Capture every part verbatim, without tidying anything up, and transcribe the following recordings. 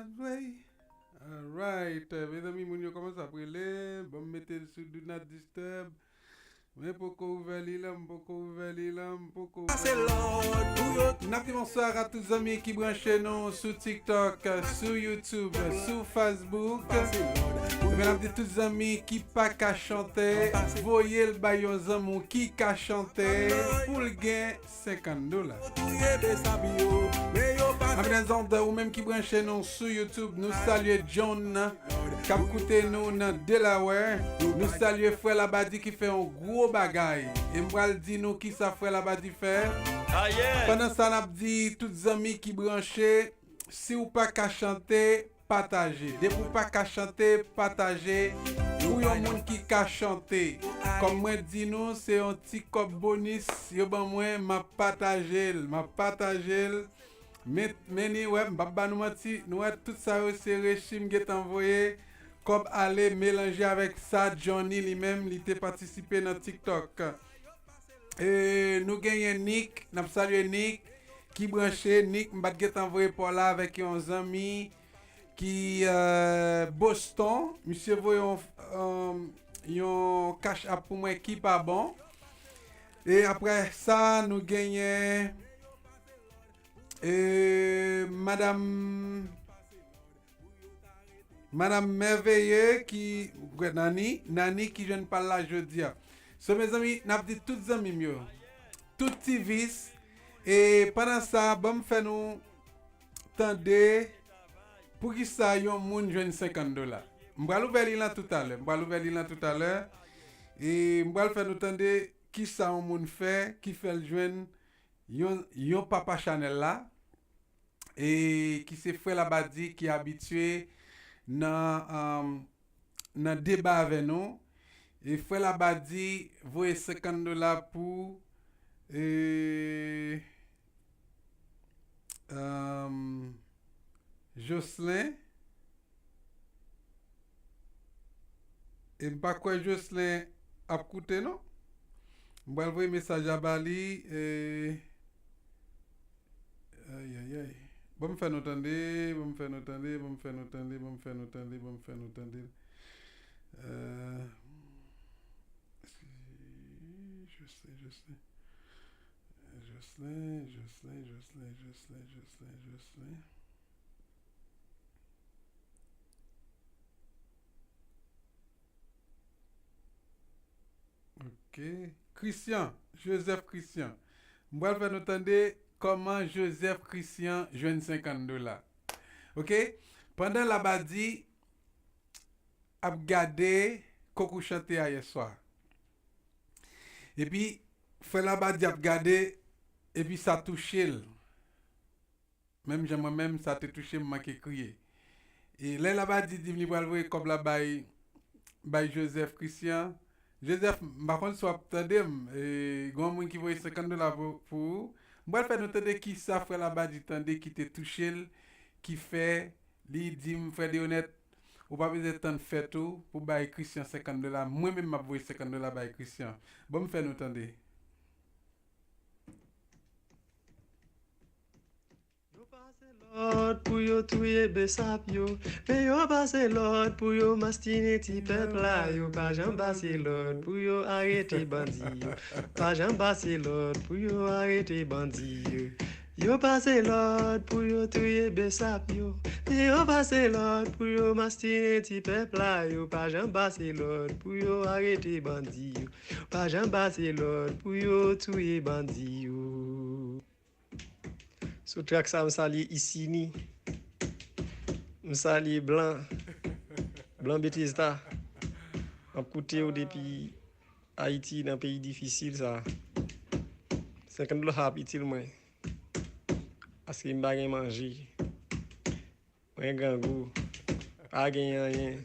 Way. Alright, mezanmi, moun yo kòmanse ap rele. Ban m mete l sou Do Not Disturb. Mwen poko ouvè li la, m poko ouvè li la, m poko ouvè li. N ap di bonswa a tout zanmi ki branche nou sou TikTok, sou YouTube, sou Facebook. Epi n ap di tout zanmi ki pa ka chante, voye l bay yon zanmi w ki ka chante pou l gen senkant dola. Amen, zanmi, ou menm ki branche nou sou YouTube, nou salye John k ap koute nou nan Delaware. Nou salye frè Labadi ki fè yon gwo bagay. E m pral di nou kisa frè Labadi fè. Pandan sa, n ap di tout zanmi ki branche, si w pa ka chante, pataje. Depi w pa ka chante, pataje pou yon moun ki ka chante. Kòm mwen di nou, se yon ti kòb bonis yo ban mwen, m ap pataje l, m ap pataje l. Men, men ni wè, m p ap ba nou manti, nou wè tout sa yo se rechi m gentan voye kòb ale melanje avèk sa Johnny li menm li te patisipe nan TikTok. E, nou genyen Nick, n ap salye Nick ki branche. Nick, m pa t gentan voye pa w la avèk yon zanmi ki, euh, Boston. Misye voye yon, euh, yon cash app pou mwen ki pa bon. E apre sa, nou genyen, e, madanm, madanm Merveilleux ki, Nani, Nani ki jwenn pa l la jodi a. So, mezanmi, n ap di tout zanmi m yo, tout ti vis, e pandan sa, ban m fè nou tande poukisa yon moun jwenn senkant dola. M pral ouvè li lan toutalè. M pral ouvè li lan toutalè. E m pral fè nou tande kisa yon moun fè ki fè l jwenn yon, yon papa chanèl la. E ki se frè Labadi ki abitye nan, um, nan deba avè nou. E frè Labadi voye senkant dola pou, e, um, Jocelyn. E m pa kwè Jocelyn ap koute, non. M pral voye mesaj la ba li. E, ay, ay, ay. Ban m fè nou tande, ban m fè nou tande, ban m fè nou tande, ban m fè nou tande, ban m fè nou tande. Euh, Jocelyn, Jocelyn. Jocelyn, Jocelyn, Jocelyn, Jocelyn, Jocelyn, Jocelyn. Ok. Christian, Joseph Christian. M pral fè nou tande kòman Joseph Christian jwenn senkant dola. Ok? Pandan Labadi ap gade konkou chante a yèswa. Epi, frè Labadi ap gade, epi sa touche l. Menm jan mwen menm, sa te touche m, m manke kriye. E lè Labadi di m li pral voye kòb la bay, bay Joseph Christian. Joseph, m pa konn si w ap tande m, e, gen yon moun ki voye senkant dola pou, pou ou. M pral fè nou tande kisa frè Labadi tande ki te touche l, ki fè li di m, frè Deonèt, ou pa bezwen tann fèt ou pou bay Christian senkant dola. Mwen menm m ap voye senkant dola bay Christian. Ban m fè nou tande. Yo pase lòd pou yo touye besap yo, men yo pase lòd pou yo mastinen ti pèp la. Yo pa janm pase lòd pou yo arete bandi yo. Pa janm pase lòd pou yo arete bandi yo. Yo pase lòd pou yo touye besap yo, men yo pase lòd pou yo mastinen ti pèp la. Yo pa janm pase lòd pou yo arete bandi yo. Pa janm pase lòd pou yo touye bandi yo. Sou trak sa, m salye Isini. M salye Blan. Blan Betesda. M ap koute w depi Ayiti, nan peyi difisil sa. Senkant dola sa ap itil mwen. Paske m pa gen manje. Mwen grangou. Pa gen anyen.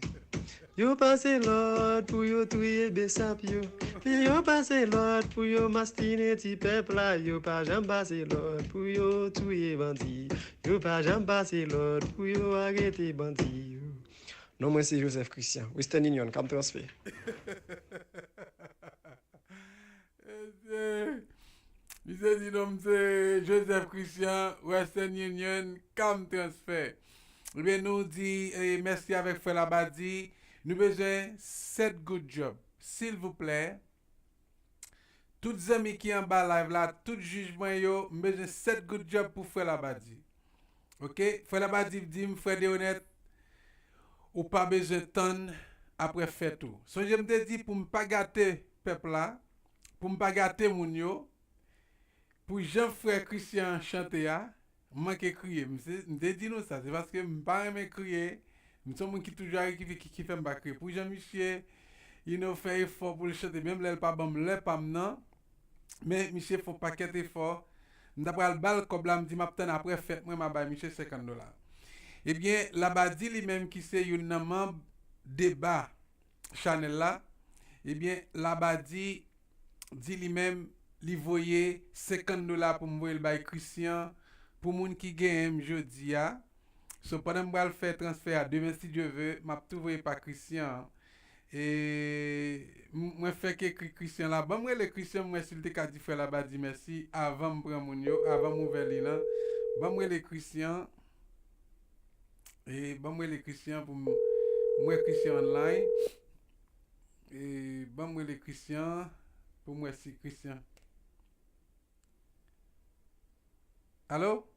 Yo pase lòd pou yo touye besap yo. Yo pase lòd pou yo mastinen ti pèp la. Yo pa janm pase lòd pou yo touye bandi. Yo pa janm pase lòd pou yo arete bandi yo. Non mwen se Joseph Christian, Western Union, Cam Transfer. Mesye, misye di non m se Joseph Christian, Western Union, Cam Transfer. Ebyen, nou di eh, mèsi avèk frè Labadi. Nou bezwen sèt goud djòb. Silvouplè. Tout zanmi ki anba live la, tout jij mwen yo, m bezwen sèt goud djòb pou frè Labadi. Oke? Frè Labadi di m, frè Deonèt, ou pa bezwen tann apre fèt ou. Sonje m te di pou m pa gate pèp la, pou m pa gate moun yo, pou jan frè Christian chante a, m manke kriye. M se- m te di nou sa, se paske m pa renmen kriye. M se yon moun ki toujou a ki, ki, ki fè m pa kriye. Pou jan misye, you know, fè efò pou l chante, menm lè l pa ban m lè pa m nan, men misye fè yon pakèt efò. M ta pral ba l kòb la, m di m ap tann apre fèt mwen, m a bay misye senkant dola. Ebyen, Labadi li menm ki se youn nan manm deba chanèl la, ebyen, Labadi di li menm li voye senkant dola pou m voye l bay Christian, pou moun ki genyen m jodi a. So, pandan m pral fè transfè a demen, si Dye ve, m ap tou voye pa Christian. E m- mwen fèk ekri Christian la. Ban m rele Christian, m wè si l te ka di frè Labadi mèsi avan m pran moun yo, avan m ouvè liy lan. Ban m rele Christian. E ban m rele Christian pou m m wè Christian online. E ban m rele Christian pou m wè si Christian. Alo?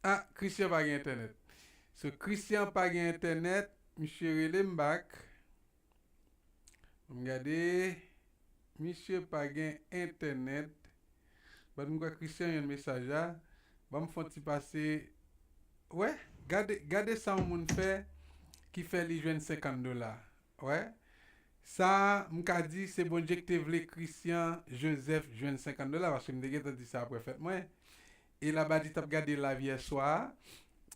Ah, Christian pa gen entènèt. So, Christian pa gen entènèt, misye rele m back. Ban m gade. Misye pa gen entènèt. Bat m kwè Christian jwenn mesaj la. Ban m fè yon ti pase. Wè, gade, gade sa yon moun fè ki fè li jwenn senkant dola. Wè. Sa, m ka di, se Bondye ki te vle Christian Joseph jwenn senkant dola, paske m te gentan di sa apre fèt mwen. E Labadi t ap gade live yè swa a.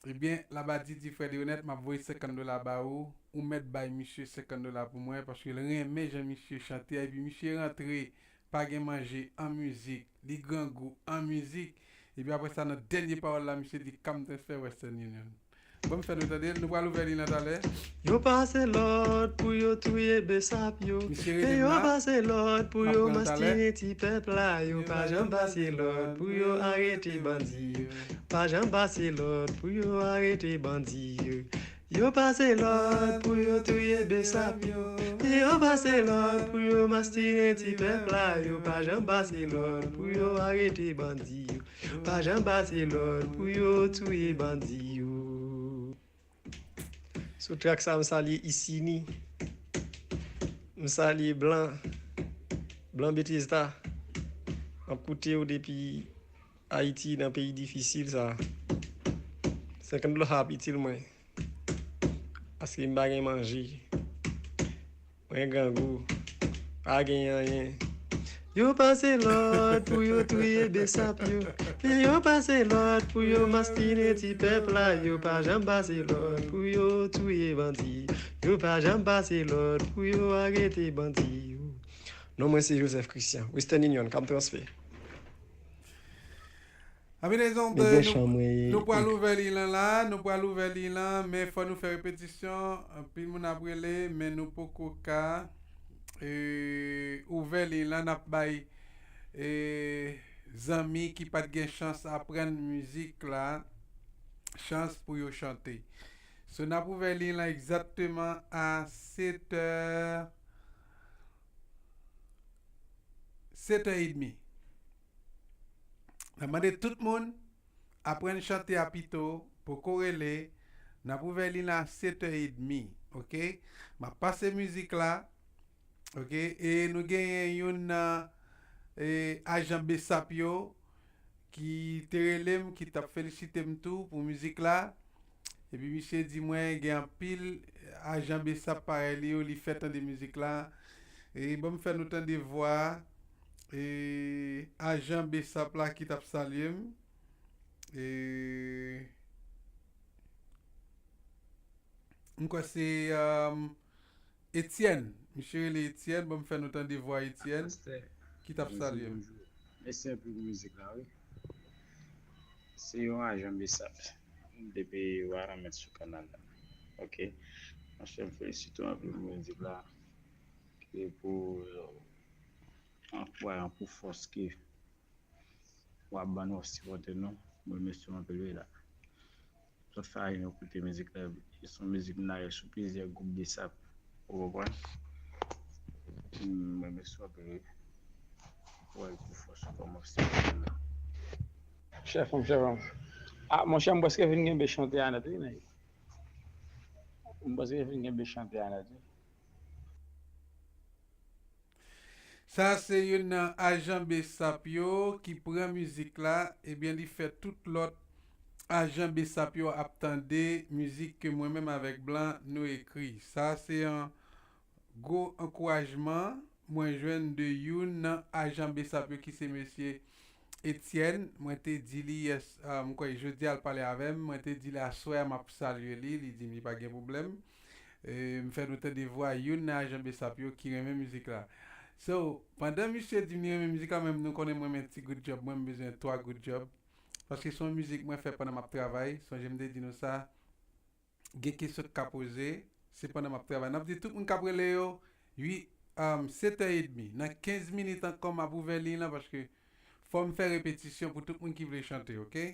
Ebyen, Labadi di, frè Deonèt, m ap voye senkant dola ba ou. Ou mèt bay misye senkant dola pou mwen, paske l renmen jan misye chante a, epi misye rantre, pa gen manje, an mizik, li grangou, an mizik. Epi apre sa, nan dènye pawòl la, misye di, "Come transfer Western Union." Bon, m fè nou tande l, nou pral ouvè li nan talè. Yo pase lòd pou yo touye besap yo. Misye rele m la. Yo pase lòd pou yo mastinen ti pèp la. Yo pa janm pase lòd pou yo arete bandi yo. Pa janm pase lòd pou yo arete bandi yo. Yo pase lòd pou yo touye besap yo. Yo pase lòd pou yo mastinen ti pèp la. Yo pa janm pase lòd pou yo arete bandi yo. Yo pa janm pase lòd pou yo touye bandi yo. Sou trak sa, m salye Isini. M salye Blan. Blan Betesda. M ap koute w depi Ayiti, nan peyi difisil sa. Senkant dola ap itil mwen. Paske m pa gen manje. Mwen grangou. Pa gen anyen. Yo pase lòd pou yo touye besap yo. Yo pase lòd pou yo mastinen ti pèp la. Yo pa janm pase lòd pou yo touye bandi. Yo pa janm pase lòd pou yo arete bandi yo. Non mwen se Joseph Christian, Western Union, Cam Transfer. Amen, nou pral ouvè liy lan la, nou pral ouvè liy lan, men fò nou fè repetisyon. Anpil moun ap rele, men nou poko ka e, ouvè liy lan. N ap bay e, zanmi ki pa t gen chans aprann mizik la chans pou yo chante. So, n ap ouvè liy lan egzakteman a sèt è, sèt è edmi. N ap mande tout moun aprann chante a pito, poko rele. N ap ouvè li la sèt è edmi, oke? M ap pase mizik la, oke? E nou genyen youn nan e, ajan besap yo ki te rele m, ki t ap felisite m tou pou mizik la. Epi misye di mwen gen anpil ajan besap parèy li yo, li fè tande mizik la. E ban m fè nou tande vwa e, ajan besap la ki t ap salye m. E, m kwè se um, Etienne. Misye rele Etienne. Ban m fè nou tande vwa Etienne ki t ap salye m. Mèsi anpil pou mizik la, wi. Se yon ajan besap. M te peye yo a nan mèt sou kanal la. Oke. Monchè, m felisite w anpil pou mizik la. E pou ankourajan, pou fòs ke w ap ban nou, w ap sipòte nou. Mwen remèsye w anpil wi la. Tout fason yo koute mizik la, se yon mizik m lage sou plizyè gwoup besap. Ou konprann? M remèsye w anpil wi. Wè, pou fòs ou kòmanse la. Chèf m, chèf m. Ah, monchè, m prèske fin kenbe chante a nèt wi, nèg. M prèske fin kenbe chante a nèt wi. Sa se youn nan ajan besap yo ki pran mizik la, ebyen li fè tout lòt ajan besap yo ap tande mizik ke mwen menm avèk Blan nou ekri. Sa se yon gwo ankourajman mwen jwenn de youn nan ajan besap yo ki se mesye Etienne. Mwen te di li yès, ah, m kwè jodi a l pale avè m, mwen te di li aswè a m ap salye li, li di m li pa gen pwoblèm. E, m fè nou tande vwa youn nan ajan besap yo ki renmen mizik la. So, pandan misye di m li renmen mizik la, mwen menm nou konnen mwen renmen ti gout djòb, mwen m bezwen twa gout djòb. Paske se yon mizik mwen fè pandan m ap travay, sonje m te di nou sa, gen kesyon k ka poze, se pandan m ap travay. N ap di tout moun k ap rele yo, ui, um, sèt è edmi. Nan kenz minit ankò, m ap ouvè liy lan paske fò m fè repetisyon pou tout moun ki vle chante, oke?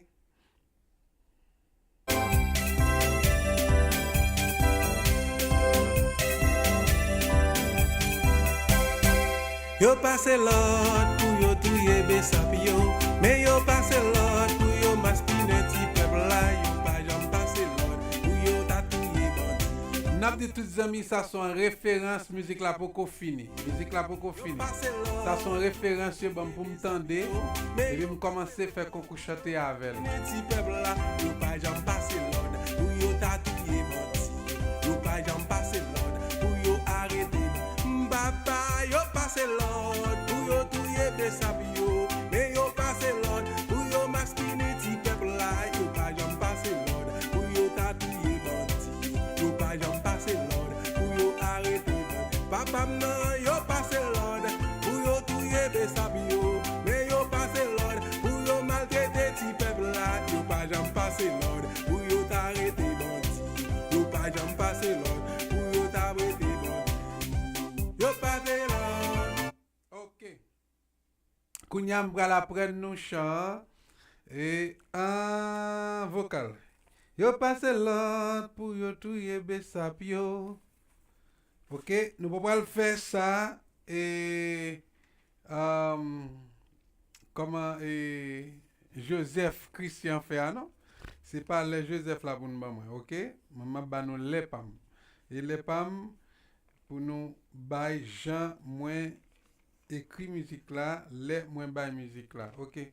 Yo pase lòd pou yo touye besap yo, men yo pase lòd pou yo maspinen ti pèp la, yo pa janm pase lòd pou yo ta touye bandi. N ap di tout zanmi sa se yon referans, mizik la poko fini. Mizik la poko fini. Sa se yon referans yo ban m pou m tande, epi m kòmanse fè konkou chante avè l. Ti pèp la, yo pa janm pase lòd pou yo ta touye bandi. Yo pa janm pase lòd pou yo arete bandi. Papa, yo pase lòd pou yo touye besap yo. Men yo pase lòd pou yo maspinen ti pèp la. Yo pa janm pase lòd pou yo ta touye bandi. Yo pa janm pase lòd pou yo arete bandi. Papa m nan, yo pase lòd pou yo touye besap yo. Men yo pase lòd pou yo maltrete ti pèp la. Yo pa janm pase lòd pou yo ta arete bandi. Yo pa janm pase lòd pou yo ta arete bandi. Yo pase lòd. Oke. Kounye a m pral aprann nou chan an e an vokal. Yo pase lòd pou yo touye besap yo. Oke, nou pa pral fè sa e um, kòman e Joseph Christian fè a non. Se pa lè Joseph la pou nou ban mwen, oke? Mwen m ap ba nou lè pa m. E lè pa m pou nou bay jan mwen ekri mizik la, lè mwen bay mizik la, oke?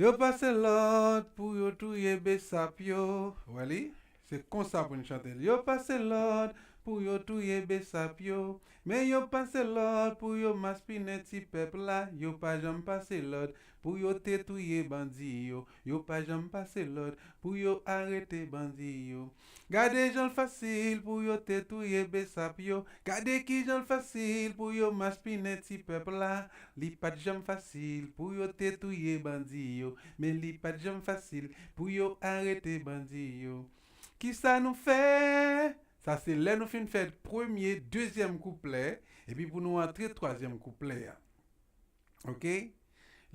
Yo pase lòd pou yo touye besap yo. Wè li? Se konsa pou n chante l. Yo pase lòd pou yo touye besap yo. Men yo pase lòd pou yo maspinen ti pèp la. Yo pa janm pase lòd pou yo te touye bandi yo. Yo pa janm pase lòd pou yo arete bandi yo. Gade jan l fasil pou yo te touye besap yo. Gade kijan l fasil pou yo maspinen ti pèp la. Li pa t janm fasil pou yo te touye bandi yo. Men li pa t janm fasil pou yo arete bandi yo. Kisa nou fè? Sa se lè nou fin fè premye, dezyèm kouplè, epi pou nou antre twazyèm kouplè a. Oke?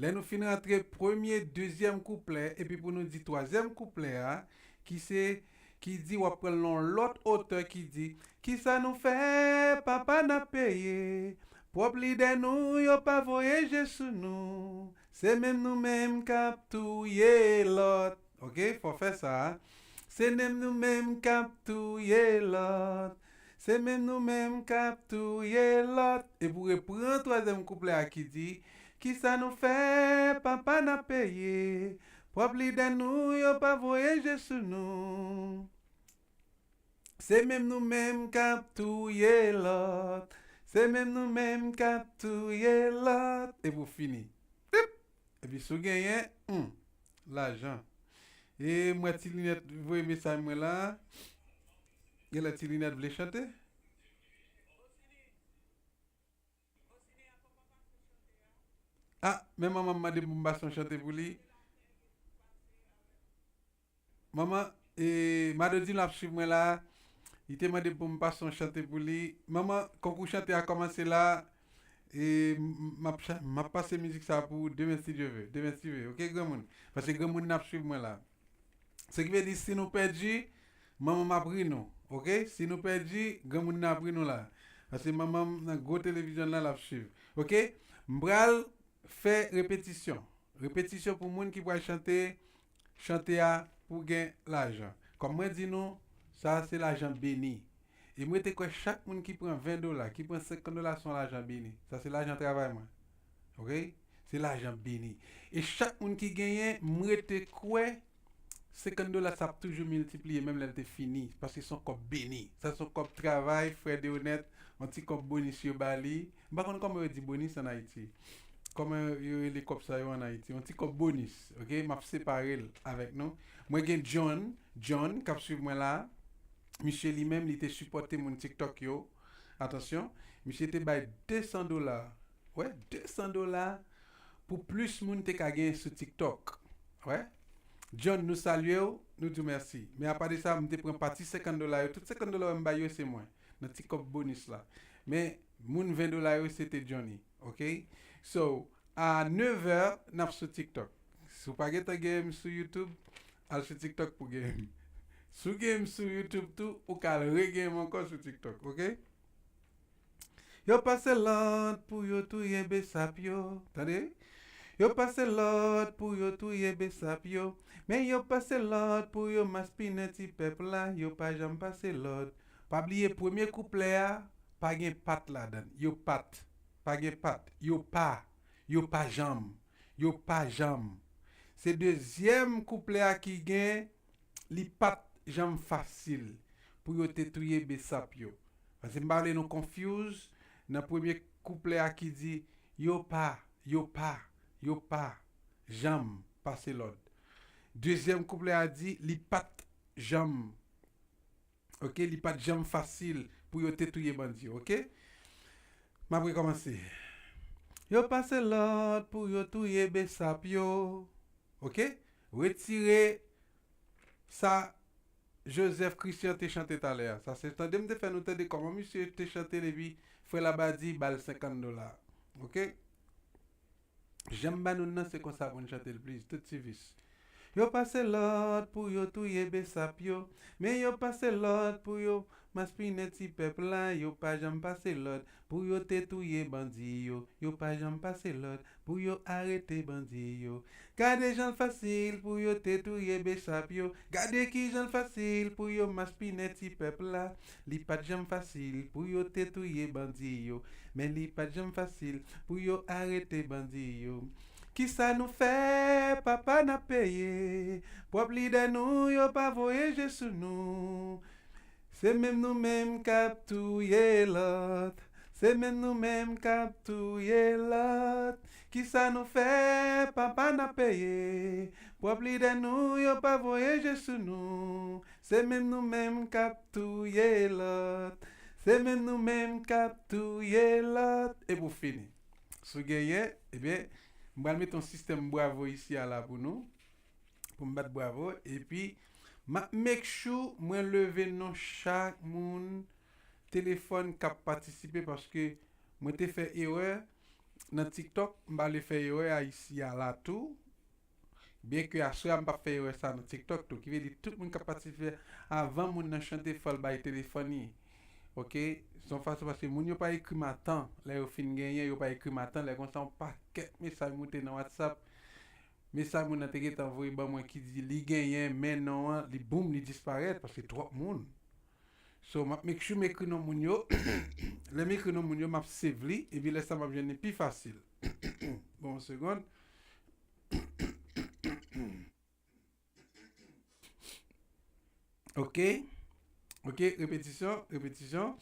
Lè nou fin rantre premye, dezyèm kouplè, epi pou nou di twazyèm kouplè a, ki se, ki di w ap pran l nan yon lòt otè ki di, kisa nou fè, papa n ap peye, pwòp lidè nou, yo pa voye je sou nou, se menm nou menm k ap touye lòt. Oke, fò fè sa. Se menm nou menm k ap touye lòt. Se menm nou menm k ap touye lòt. Epi w repran twazyèm kouplè a ki di, kisa nou fè, papa n ap peye. Pwòp lidè nou, yo pa voye je sou nou. Se menm nou menm k ap touye lòt. Se menm nou menm k ap touye lòt. Epi w fini. Pip! Epi si w genyen, hmm, lajan. E m wè Ti Linèt voye mesaj mwen la. Genlè Ti Linèt vle chante? Ah, men manman m mande m pou m pase yon chante pou li. Manman, e, Mado di l ap swiv mwen la. Li te mande m pou m pase yon chante pou li. Manman, konkou chante a kòmanse la. E m ap pase mizik sa pou demen si Dye ve. Demen si Dye ve. Oke, granmoun? Paske granmoun nan ap swiv mwen la. Se ki vle di, si nou pèdi, manman m ap ri nou. Oke? Si nou pèdi, granmoun nan ap ri nou la. Paske manman m nan gwo televizyon nan l ap swiv. Oke? M pral fè repetisyon. Repetisyon pou moun ki pral chante, chante a pou gen lajan. Kòm mwen di nou, sa se lajan beni. E mwen te kwè chak moun ki pran ven dola, ki pran senkant dola, se yon lajan beni. Sa se lajan travay mwen. Oke? Se lajan beni. E chak moun ki genyen, mwen te kwè senkant dola sa ap toujou miltipliye, menm lè l te fini, paske se yon kòb beni. Sa se yon kòb travay, frè Deonèt, yon ti kòb bonis yo ba li. M pa konn kòman yo di bonis ann Ayiti. Kòman yo rele kòb sa yo ann Ayiti? Yon ti kòb bonis, oke? M ap separe l avèk nou. Mwen gen John, John, k ap swiv mwen la. Misye li menm, li te sipòte moun TikTok yo. Atansyon, misye te bay desan dola. Wè, desan dola pou plis moun te ka gen sou TikTok. Wè. John, nou salye w, nou di w mèsi. Men apa de sa, m te pran pati senkant dola yo. Tout senkant dola yo m bay yo, se mwen. Nan ti kòb bonis la. Men, moun ven dola yo, se te Johnny. Oke? So, a nevè, n ap sou TikTok. Si w pa gentan gen m sou YouTube, al sou TikTok pou gen m. Si w gen m sou YouTube tou, ou ka al regenyen m ankò sou TikTok, oke? Yo pase lòd pou yo touye besap yo. Tande? Yo pase lòd pou yo touye besap yo. Men yo pase lòd pou yo maspinen ti pèp la. Yo pa janm pase lòd. Pa bliye premye kouplè a, pa gen pat ladan l. Yo pat. Pa gen pat. Yo pa. Yo pa janm. Yo pa janm. Se dezyèm kouplè a ki gen, li pa t janm fasil pou yo te touye besap yo. Paske m pa vle nou confuse nan premye kouplè a ki di, yo pa, yo pa, yo pa janm pase lòd. Dezyèm kouplè a di, li pa t janm, oke, li pa t janm fasil pou yo te touye bandi yo, oke? M ap rekòmanse. Yo pase lòd pou yo touye besap yo. Oke? Retire sa Joseph Christian te chante talè a. Sa se tande m te fè nou tande kòman misye te chante l epi frè Labadi ba l senkant dola. Oke? Jan m ba nou l nan, se konsa pou n chante l, please. Tout sivis. Yo pase lòd pou yo touye besap yo. Men yo pase lòd pou yo maspinen ti pèp la. Yo pa janm pase lòd pou yo te touye bandi yo. Yo pa janm pase lòd pou yo arete bandi yo. Gade jan l fasil pou yo te touye besap yo. Gade kijan l fasil pou yo maspinen ti pèp la. Li pa t janm fasil pou yo te touye bandi yo. Men li pa t janm fasil pou yo arete bandi yo. Kisa nou fè, papa, n ap peye? Pwòp lidè nou, yo pa voye je sou nou. Se menm nou menm k ap touye lòt. Se menm nou menm k ap touye lòt. Kisa nou fè, papa, n ap peye? Pwòp lidè nou, yo pa voye je sou nou. Se menm nou menm k ap touye lòt. Se menm nou menm k ap touye lòt. E pou fini. Si w genyen, ebyen, m pral mete yon sistèm bravo isi a la pou nou. Pou m bat bravo. Epi, m ap make sure mwen leve non chak moun telefòn k ap patisipe paske mwen te fè erè nan TikTok. M pa vle fè erè a isi a la tou. Byen ke aswè a m p ap fè erè sa nan TikTok tou. Ki vle di tout moun k ap patisipe avan moun nan chante fò l bay telefòn li. Oke? Se yon fason paske moun yo pa ekri m a tan. Lè yo fin genyen, yo pa ekri m a tan. Lè konsa, yon pakèt mesaj moute nan WhatsApp. Mesaj moun nan te gentan voye ban mwen ki di li genyen, men non an, li boum, li disparèt paske twòp moun. So, m ap make sure m ekri non moun yo. Lè m ekri non moun yo, m ap save li. Epi lè sa, m ap jwenn li pi fasil. Bon, yon segonn. Ok. Ok, repetisyon, repetisyon.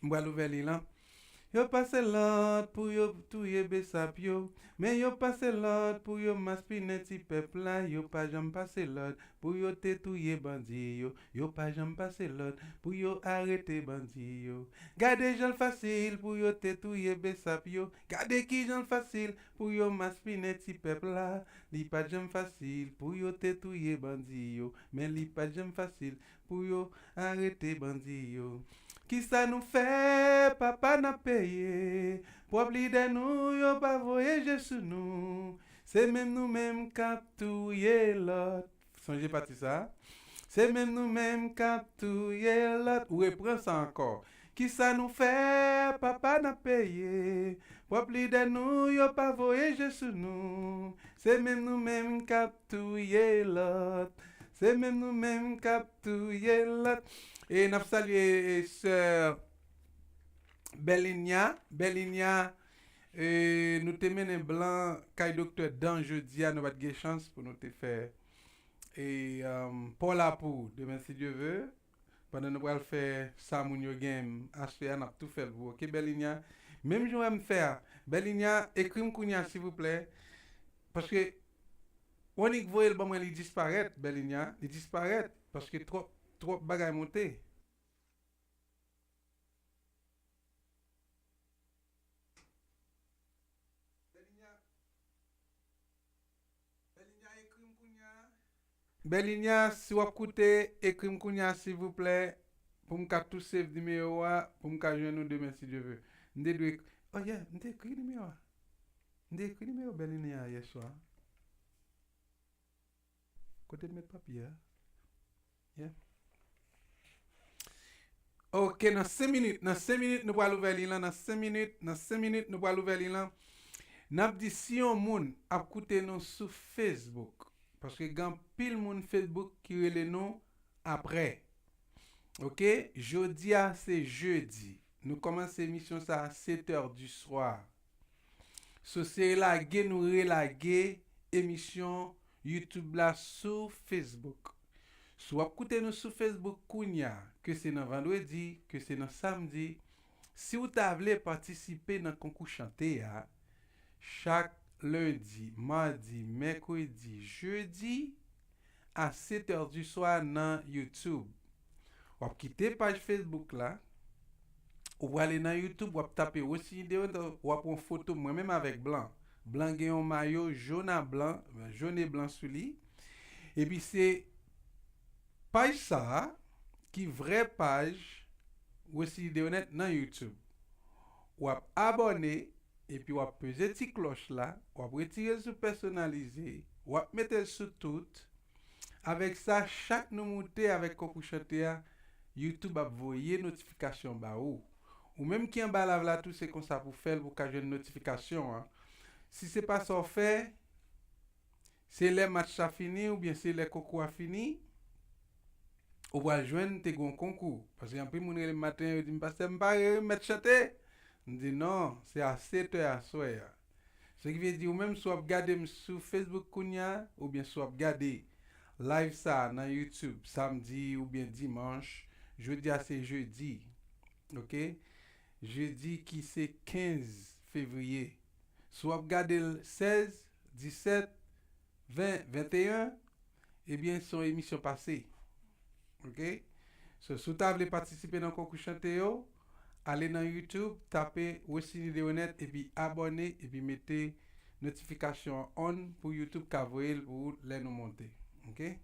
M pral ouvè li lan. Yo pase lòd pou yo touye besap yo. Men yo pase lòd pou yo maspinen ti pèp la. Yo pa janm pase lòd pou yo te touye bandi yo. Yo pa janm pase lòd pou yo arete bandi yo. Gade jan l fasil pou yo te touye besap yo. Gade kijan l fasil pou yo maspinen ti pèp la. Li pa t janm fasil pou yo te touye bandi yo. Men li pa t janm fasil pou yo arete bandi yo. Kisa nou fè, papa, n ap peye? Pwòp lidè nou, yo pa voye je sou nou. Se menm nou menm k ap touye lòt. Sonje pati sa a. Se menm nou menm k ap touye lòt. Ou repran sa ankò. Kisa nou fè, papa, n ap peye? Pwòp lidè nou, yo pa voye je sou nou. Se menm nou menm k ap touye lòt. Se menm nou menm k ap touye lòt. E n ap salye, e, sè Belinya. Belinya, e, nou te mennen blan kay doktè Dan jodi a, nou pa t gen chans pou nou te fè, e, um, pa w la pou demen, si Dye ve. Pandan nou pral fè sa moun yo gen aswè a, n ap tou fè l pou ou, oke, Belinya? Menm jan w wè m fè a, Belinya, ekri m kounye a, silvouplè. Paske, w annik voye l ban mwen, li disparèt, Belinya. Li disparèt, paske twòp, twòp bagay monte. Belinya, Belinya, ekri m kounye a. Belinya, si w ap koute, ekri m kounye a, silvouplè, pou m ka tou save nimewo a, pou m ka jwenn ou demen, si Dye ve. M te dwe, oh yeah, m te ekri nimewo a. M te ekri nimewo Belinya a yè swa. Kote m met papye a? Yeah. Oke, nan senk minit, nan senk minit, nou pral ouvè liy lan, nan senk minit, nan senk minit, nou pral ouvè liy lan. N ap di si yon moun ap koute nou sou Facebook, paske gen anpil moun Facebook ki rele nou apre. Oke, jodi a se jedi. Nou kòmanse emisyon sa a sèt è di swa. So, se relage nou relage emisyon YouTube la sou Facebook. Si w ap koute nou sou Facebook kounye a, ke se nan vandredi, ke se nan samdi, si w ta vle patisipe nan konkou chante a, chak lendi, madi, mèkredi, jedi, a sèt è di swa nan YouTube. W ap kite paj Facebook la, ou prale nan YouTube, w ap tape Wesiny Deroneth, w ap wè yon foto mwen menm avèk blan. Blan gen yon mayo jòn a blan, jòn e blan sou li. Epi se paj sa a ki vrè paj Wesiny Deroneth nan YouTube. W ap abòne, epi w ap peze ti klòch la, w ap retire l sou pèsonalize, w ap mete l sou tout. Avèk sa, chak nou moute avèk konkou chante a, YouTube ap voye notifikasyon ba ou. Ou menm ki anba live la tou, se konsa pou fè l, pou ka jwenn notifikasyon an. Si se pa sa w fè, se lè match la fini oubyen se lè konkou a fini, ou pral jwenn te gen yon konkou. Paske anpil moun rele m maten, yo di m, "Pastè, m pare wi, m mèt chante." M di, "Non, se a sèt è aswè a." Se ki vle di, ou menm, si w ap gade m sou Facebook kounye a, oubyen si w ap gade live sa a nan YouTube, samdi oubyen dimanch, jodi a se jedi, oke? Jedi ki se kenz fevriye. Si w ap gade l sèz, disèt, ven, venteyen, ebyen, se yon emisyon pase. Oke? So, si w ta vle patisipe nan konkou chante yo, ale nan YouTube, tape Wesiny Deroneth, epi abòne, epi mete notifikasyon an on pou YouTube ka voye l pou ou lè nou monte. Oke?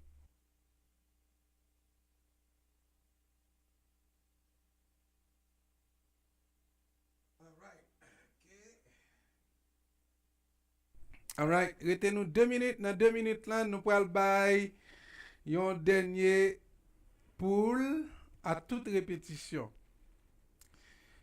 Alright. Oke. Alright, rete nou de minit. Nan de minit lan, nou pral bay yon dènye poul a tout repetisyon.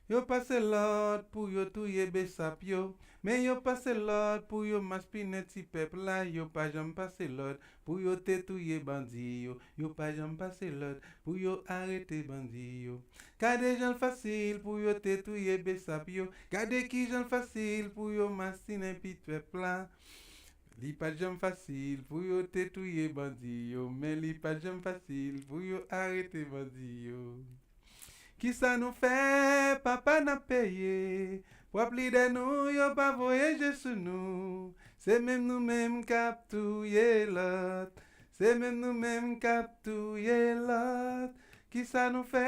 Yo pase lòd pou yo touye besap yo, men yo pase lòd pou yo maspinen ti pèp la, yo pa janm pase lòd pou yo te touye bandi yo, yo pa janm pase lòd pou yo arete bandi yo. Gade jan l fasil pou yo te touye besap yo. Gade kijan l fasil pou yo masinen pit pèp la. Li pa t janm fasil pou yo te touye bandi yo, men li pa t janm fasil pou yo arete bandi yo. Kisa nou fè, papa, n ap peye? Pwòp lidè nou, yo pa voye je sou nou. Se menm nou menm k ap touye lòt. Se menm nou menm k ap touye lòt. Kisa nou fè,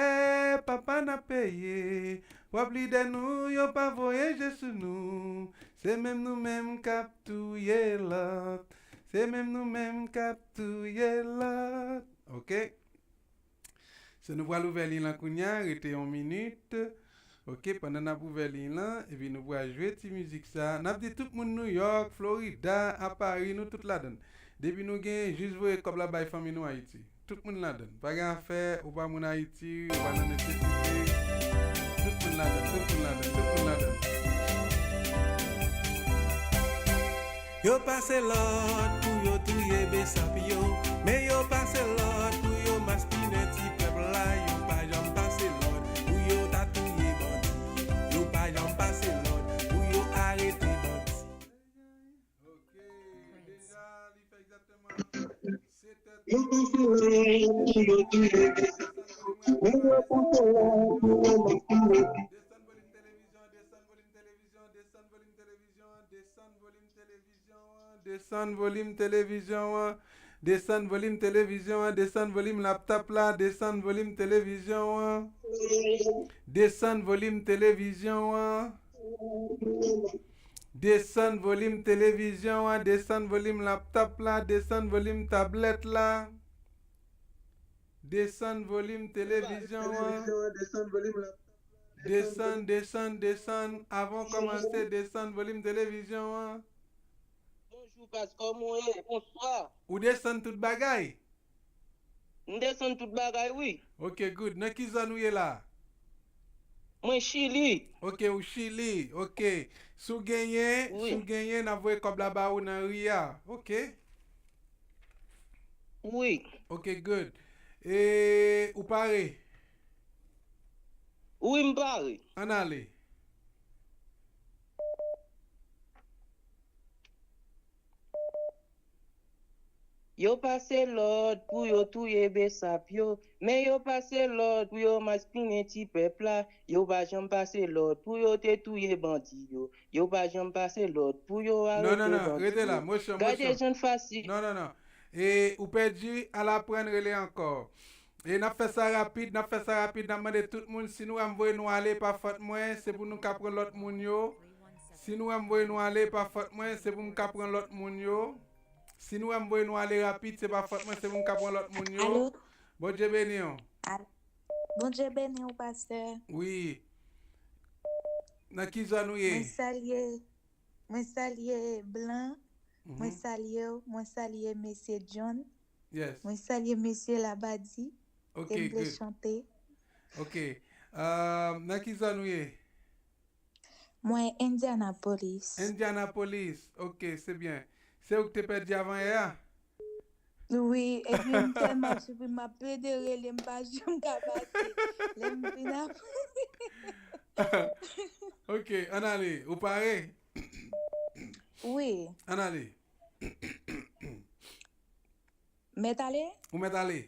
papa, n ap peye? Pwòp lidè nou, yo pa voye je sou nou. Se menm nou menm k ap touye lòt. Se menm nou menm k ap touye lòt. Oke? Nou pral ouvè liy lan kounye a, rete yon minit. Ok, pandan n ap ouvè liy lan, epi nou pral jwe ti mizik sa. N ap di tout moun New York, Florida, a Paris, nou tout ladann. Depi nou gen, jis voye kòb la bay fanmi nou Ayiti. Tout moun ladann. Pa gen afè, ou pa moun Ayiti, ou pa nan nesesite. Tout moun ladann, tout moun ladann, tout moun ladann. Yo pase lòd pou yo touye besap yo, men yo pase lòd pou yo maspinen ti pèp la. Yo pa janm pase lòd pou yo ta touye bandi. Yo pa janm pase lòd pou yo arete bandi. Ok, deja, li fè egzakteman sèt è trant. Yo pase lòd pou yo touye besap yo, men yo pase lòd pou yo maspinen ti. Desann volim televizyon, desann volim televizyon, desann volim televizyon, desann volim televizyon an, desann volim televizyon an, desann volim televizyon an, desann volim laptòp la, desann volim televizyon an, desann volim televizyon an, desann volim televizyon an, desann volim laptòp la, desann volim tablèt la, desann volim televizyon an. Desann, desann, desann. Avan w kòmanse, desann volim televizyon an. Bonjou, Pas, kòman w ye? Bonswa. Ou desann tout bagay? M desann tout bagay, wi. Ok, good. Nan ki zòn ou ye la? Mwen Chili. Ok, ou Chili. Ok. Si w genyen, si w genyen, n ap voye kòb la ba ou nan ri a. Ok. Wi. Ok, good. E ou pare? Wi, m pare. Ann ale. Yo pase lòd pou yo touye besap yo, men yo pase lòd pou yo maspinen ti pèp la. Yo pa janm pase lòd pou yo te touye bandi yo. Yo pa janm pase lòd pou yo arete bandi yo. Non, non, non, rete la, mosyon, mosyon. Gade jan fasil. Non, non, non. E ou pèdi, al aprann rele ankò. E n ap fè sa rapid, n ap fè sa rapid, n ap mande tout moun, si nou wè m voye nou ale, pa fòt mwen, se pou nou ka pran lòt moun yo. Si nou wè m voye nou ale, pa fòt mwen, se pou m ka pran lòt moun yo. Si nou wè m voye nou ale rapid, se pa fòt mwen, se pou m ka pran lòt moun yo. Alo? Bondye beni w. Al-, Bondye beni w, pastè. Wi. Nan ki zòn ou ye? Mwen salye, mwen salye Blan. Mwen salye w, mwen salye mesye John. Yes. Mwen salye mesye Labadi. Ok, good. E m vle chante. Ok. Euh, nan ki zòn ou ye? Mwen Indianapolis. Indianapolis. Ok, se byen. Se ou ki te pèdi avan yè a? Wi, epi m tèlman soufri, m ap plede rele, m pa janm ka pase. Lè m vin ap- Ok, ann ale. Ou pare? Wi. Ann ale. Mèt ale? Ou mèt ale.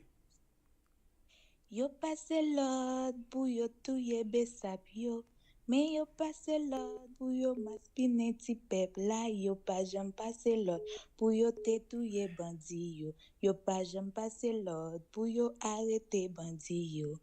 Yo pase lòd pou yo touye besap yo, men yo pase lòd pou yo maspinen ti pèp la. Yo pa janm pase lòd pou yo te touye bandi yo. Yo pa janm pase lòd pou yo arete bandi yo.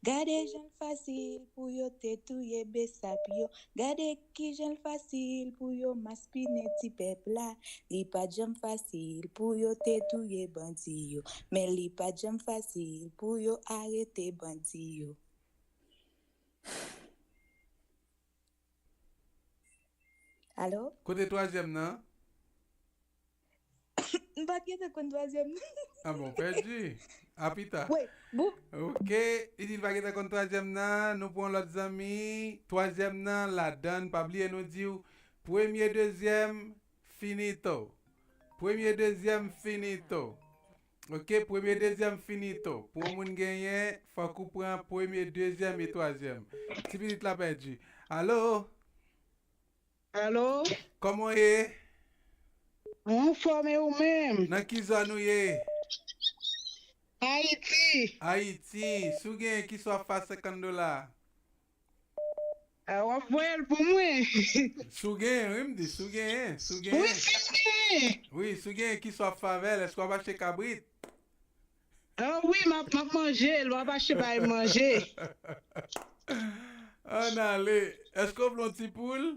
Gade jan l fasil pou yo te touye besap yo. Gade kijan l fasil pou yo maspinen ti pèp la. Li pa t janm fasil pou yo te touye bandi yo, men li pa t janm fasil pou yo arete bandi yo. Alo? Kote twazyèm nan? M pa t gentan konn twazyèm nan. Ah bon, pèdi. A pita. Wi, bon. Ok, li di l pa gentan konn twazyèm nan. Nou pran lòt zanmi. Twazyèm nan, ladann, pa bliye nou di w, premye, dezyèm, finito. Premye, dezyèm, finito. Ok, premye, dezyèm, finito. Pou yon moun genyen, fòk ou pran premye, dezyèm e twazyèm. Ti pitit la pèdi. Alo? Alo? Kòman w ye? Anfòm, e ou menm? Nan ki zòn ou ye? Ayiti. Ayiti. Si w genyen, kisa w ap fè a senkant dola? Ah, w ap voye l pou mwen. Si w genyen, wi, m di, si w genyen, si w genyen. Wi, si m genyen. Wi, si w genyen, kisa w ap fè avè l? Èske w ap achte kabrit? Ah, wi, m ap, m ap manje l, m ap achte bay manje. Ann ale. Èske w vle yon ti poul?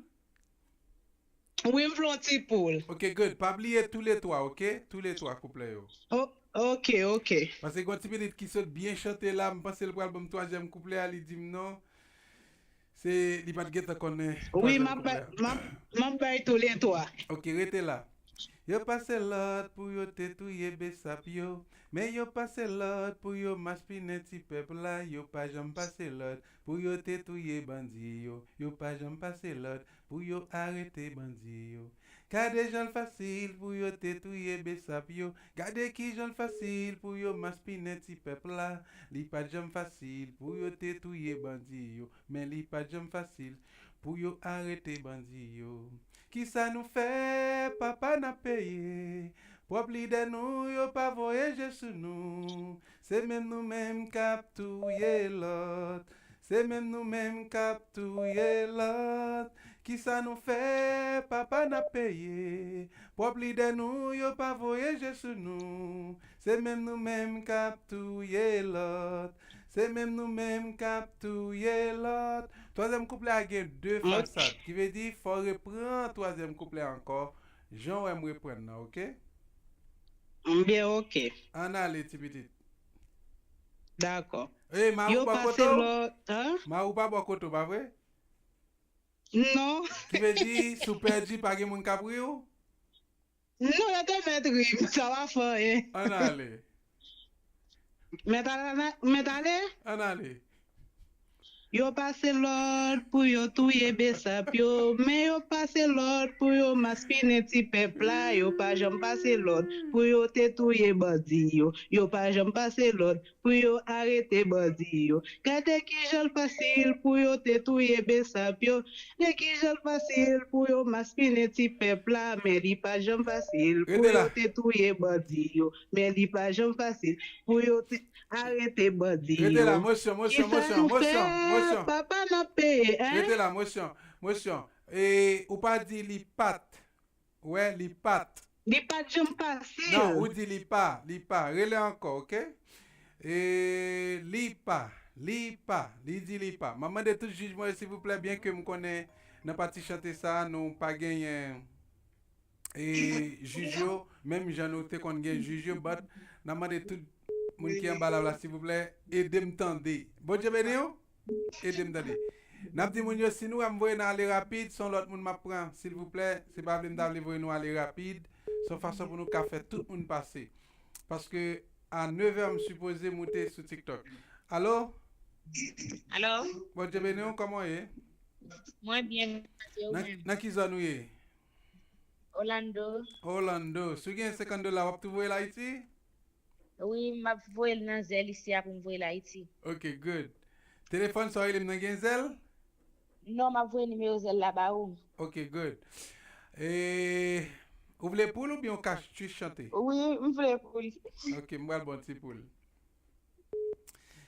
Wi, m vle yon ti poul. Ok, good. Pa bliye toulètwa, ok? Toulètwa kouplè yo. O-, Ok, ok. Paske gen yon ti pitit ki sot byen chante la, m panse l pral ban m twazyèm kouplè a, li di m non. Se, li pa t gentan konnen Wi, twazyèm m ap bay, kouplè a. m ap, m ap bay tou le twa. Ok, rete la. Yo pase lòd pou yo te touye Besap yo. Men yo pase lòd pou yo maspinen ti pèp la. Yo pa janm pase lòd pou yo te touye bandi yo. Yo pa janm pase lòd pou yo arete bandi yo. Gade jan l fasil pou yo te touye Besap yo. Gade ki jan l fasil pou yo maspinen ti pèp la. Li pa t janm fasil pou yo te touye bandi yo. Men li pa t janm fasil pou yo arete bandi yo. Kisa nou fè, papa n ap peye. Pwòp lidè nou, yo pa voye je sou nou. Se menm nou menm k ap touye lòt. Se menm nou menm k ap touye lòt. Kisa nou fè, papa n ap peye. Pwòp lidè nou, yo pa voye je sou nou. Se menm nou menm k ap touye lòt. Se menm nou menm k ap touye lòt. Twazyèm kouplè a gen de fasad, ki vle di fò w repran twazyèm kouplè a ankò, jan w wè m reprann nan, ok? Byen, ok. Ann ale, ti pitit. Dakò. E, mari w Yo bò pase kote w? Lòd, hein? Mari w pa bò kote w, pa vre? Non. Ki vle di, si w pèdi, pa gen moun k ap ri w? Non, yo te mèt ri m, sa pa fè anyen. Ann ale. Mèt ale, mèt ale? Ann ale. Yo pase lòd pou yo touye Besap yo, men yo pase lòd pou yo maspinen ti pèp la, yo pa janm pase lòd pou yo te touye bandi yo, yo pa janm pase lòd pou yo arete bandi yo. Gade ki jan l fasil pou yo te touye Besap yo, gade ki jan l fasil pou yo maspinen ti pèp la, men li pa janm fasil pou yo te touye bandi yo, men li pa janm fasil pou yo te arete bandi yo. Rete la, motion, motion, motion, motion, motion. Papa n ap peye, hein? Rete la, motion, motion. E, ou pa di li pat. Wè, li pat. Li pat janm pase. Non, ou di li pa, li pa. Rele ankò, ok? E, li pa, li pa, li di li pa. M ap mande tout jij mwen, silvouplè, byen ke m konnen nan pati chante sa, nou pa genyen e jij yo, menm jan nou te konn gen jij yo, but n ap mande tout moun ki anba live la, silvouplè, ede m tande. Bondye beni w, ede m tande. N ap di moun yo, si nou wè m voye nou ale rapid, se yon lòt moun m ap pran, silvouplè, se pa vle m ta vle voye nou ale rapid, se yon fason pou nou ka fè tout moun pase. Paske a nevè, m sipoze moute sou TikTok. Alo? Alo? Bondye beni w, kòman w ye? Mwen byen, mèsi, ou Nan, menm? Nan ki zòn ou ye? Orlando. Orlando. Si w gen senkant dola, w ap tou voye l Ayiti? Wi, m ap voye l nan Zelle isi a pou m voye l Ayiti. Ok, good. Telefòn sa w rele m nan gen Zelle? Non, m ap voye nimewo Zelle la ba ou. Ok, good. E, ou vle poul oubyen w ka jis chante? Wi, m vle poul. Ok, m pral ba w ti poul.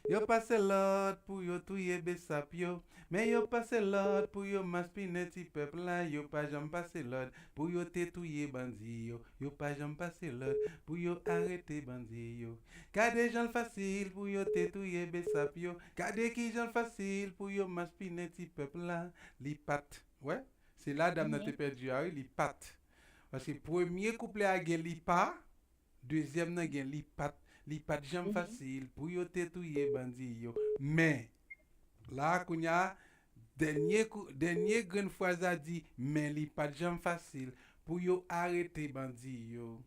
Yo pase lòd pou yo touye Besap yo. Men yo pase lòd pou yo maspinen ti pèp la. Yo pa janm pase lòd pou yo te touye bandi yo. Yo pa janm pase lòd pou yo arete bandi yo. Gade jan l fasil pou yo te touye Besap yo. Gade ki jan l fasil pou yo maspinen ti pèp la. Li pat. Wè? Se la dam nan te pèdi a, wi, li pat. Paske premye kouplè a gen li pa, dezyèm nan gen li pat. Li pat janm fasil pou yo te touye bandi yo. Men, la kounye a, dènye kou, dènye grenn fraz la di, men li pat janm fasil pou yo arete bandi yo.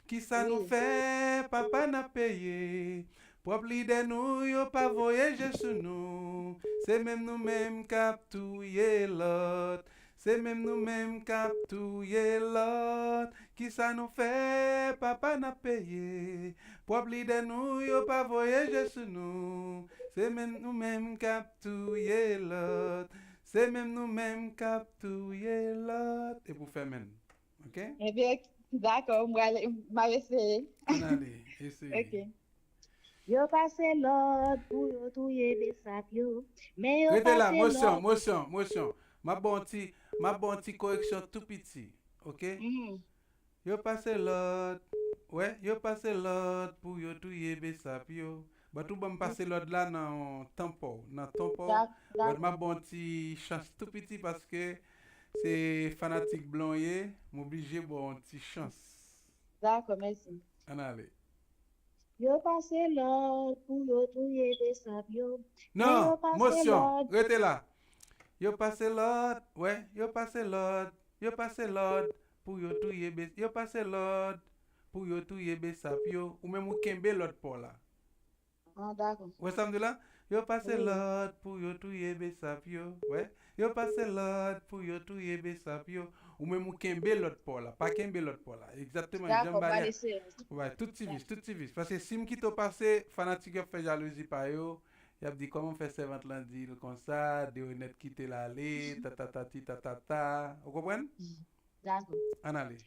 Kisa nou fè, papa n ap peye. Pwòp lidè nou, yo pa voye je sou nou. Se menm nou menm k ap touye lòt. Se menm nou menm k ap touye lòt. Kisa nou fè, papa n ap peye. Pwòp lidè nou, yo pa voye je sou nou. Se menm nou menm k ap touye lòt. Se menm nou menm k ap touye lòt. Epi w fèmen l. Ok? Ebyen, dakò, m pral, m ap eseye. Ann ale, eseye. Ok. Yo pase lòd pou yo touye Besap yo. Men yo Rete la, pase motion, lòd. Motion, motion. M ap ba w ti, m ap ba w ti koreksyon tou piti. Ok? Mhm. Yo pase lòd. Wè, yo pase lòd pou yo touye Besap yo. But ou ban m pase lòd la nan ton pa w, nan ton pa w. Dak-, dak-, But m ap ba w ti chans tou piti paske se fanatik blan w ye, m oblije ba w ti chans. Dakò, mèsi. Ann ale. Yo pase lòd pou yo touye Besap yo. Men yo Non, pase mosyon, lòd. Rete la. Yo pase lòd, wè, yo pase lòd, yo pase lòd pou yo touye Be, yo pase lòd pou yo touye Besap yo. Ou menm ou kenbe lòd pa w la. Ah, dakò. Wè sa m di la? Yo pase Wi. Lòd pou yo touye Besap yo. Wè. Yo pase lòd pou yo touye Besap yo. Ou menm ou kenbe lòd pa w la. Pa kenbe lòd pa w la. Egzakteman jan Dakò, pa bagay. lese. Wè, tout ti vis, tout ti vis. Paske si m kite w pase, fanatik yo ap fè jalouzi pa yo. Y ap di kòman fè sèvant lan di l konsa, Deronette kite l ale, tatatati tatata. Ou konprann? Dakò. Ann ale.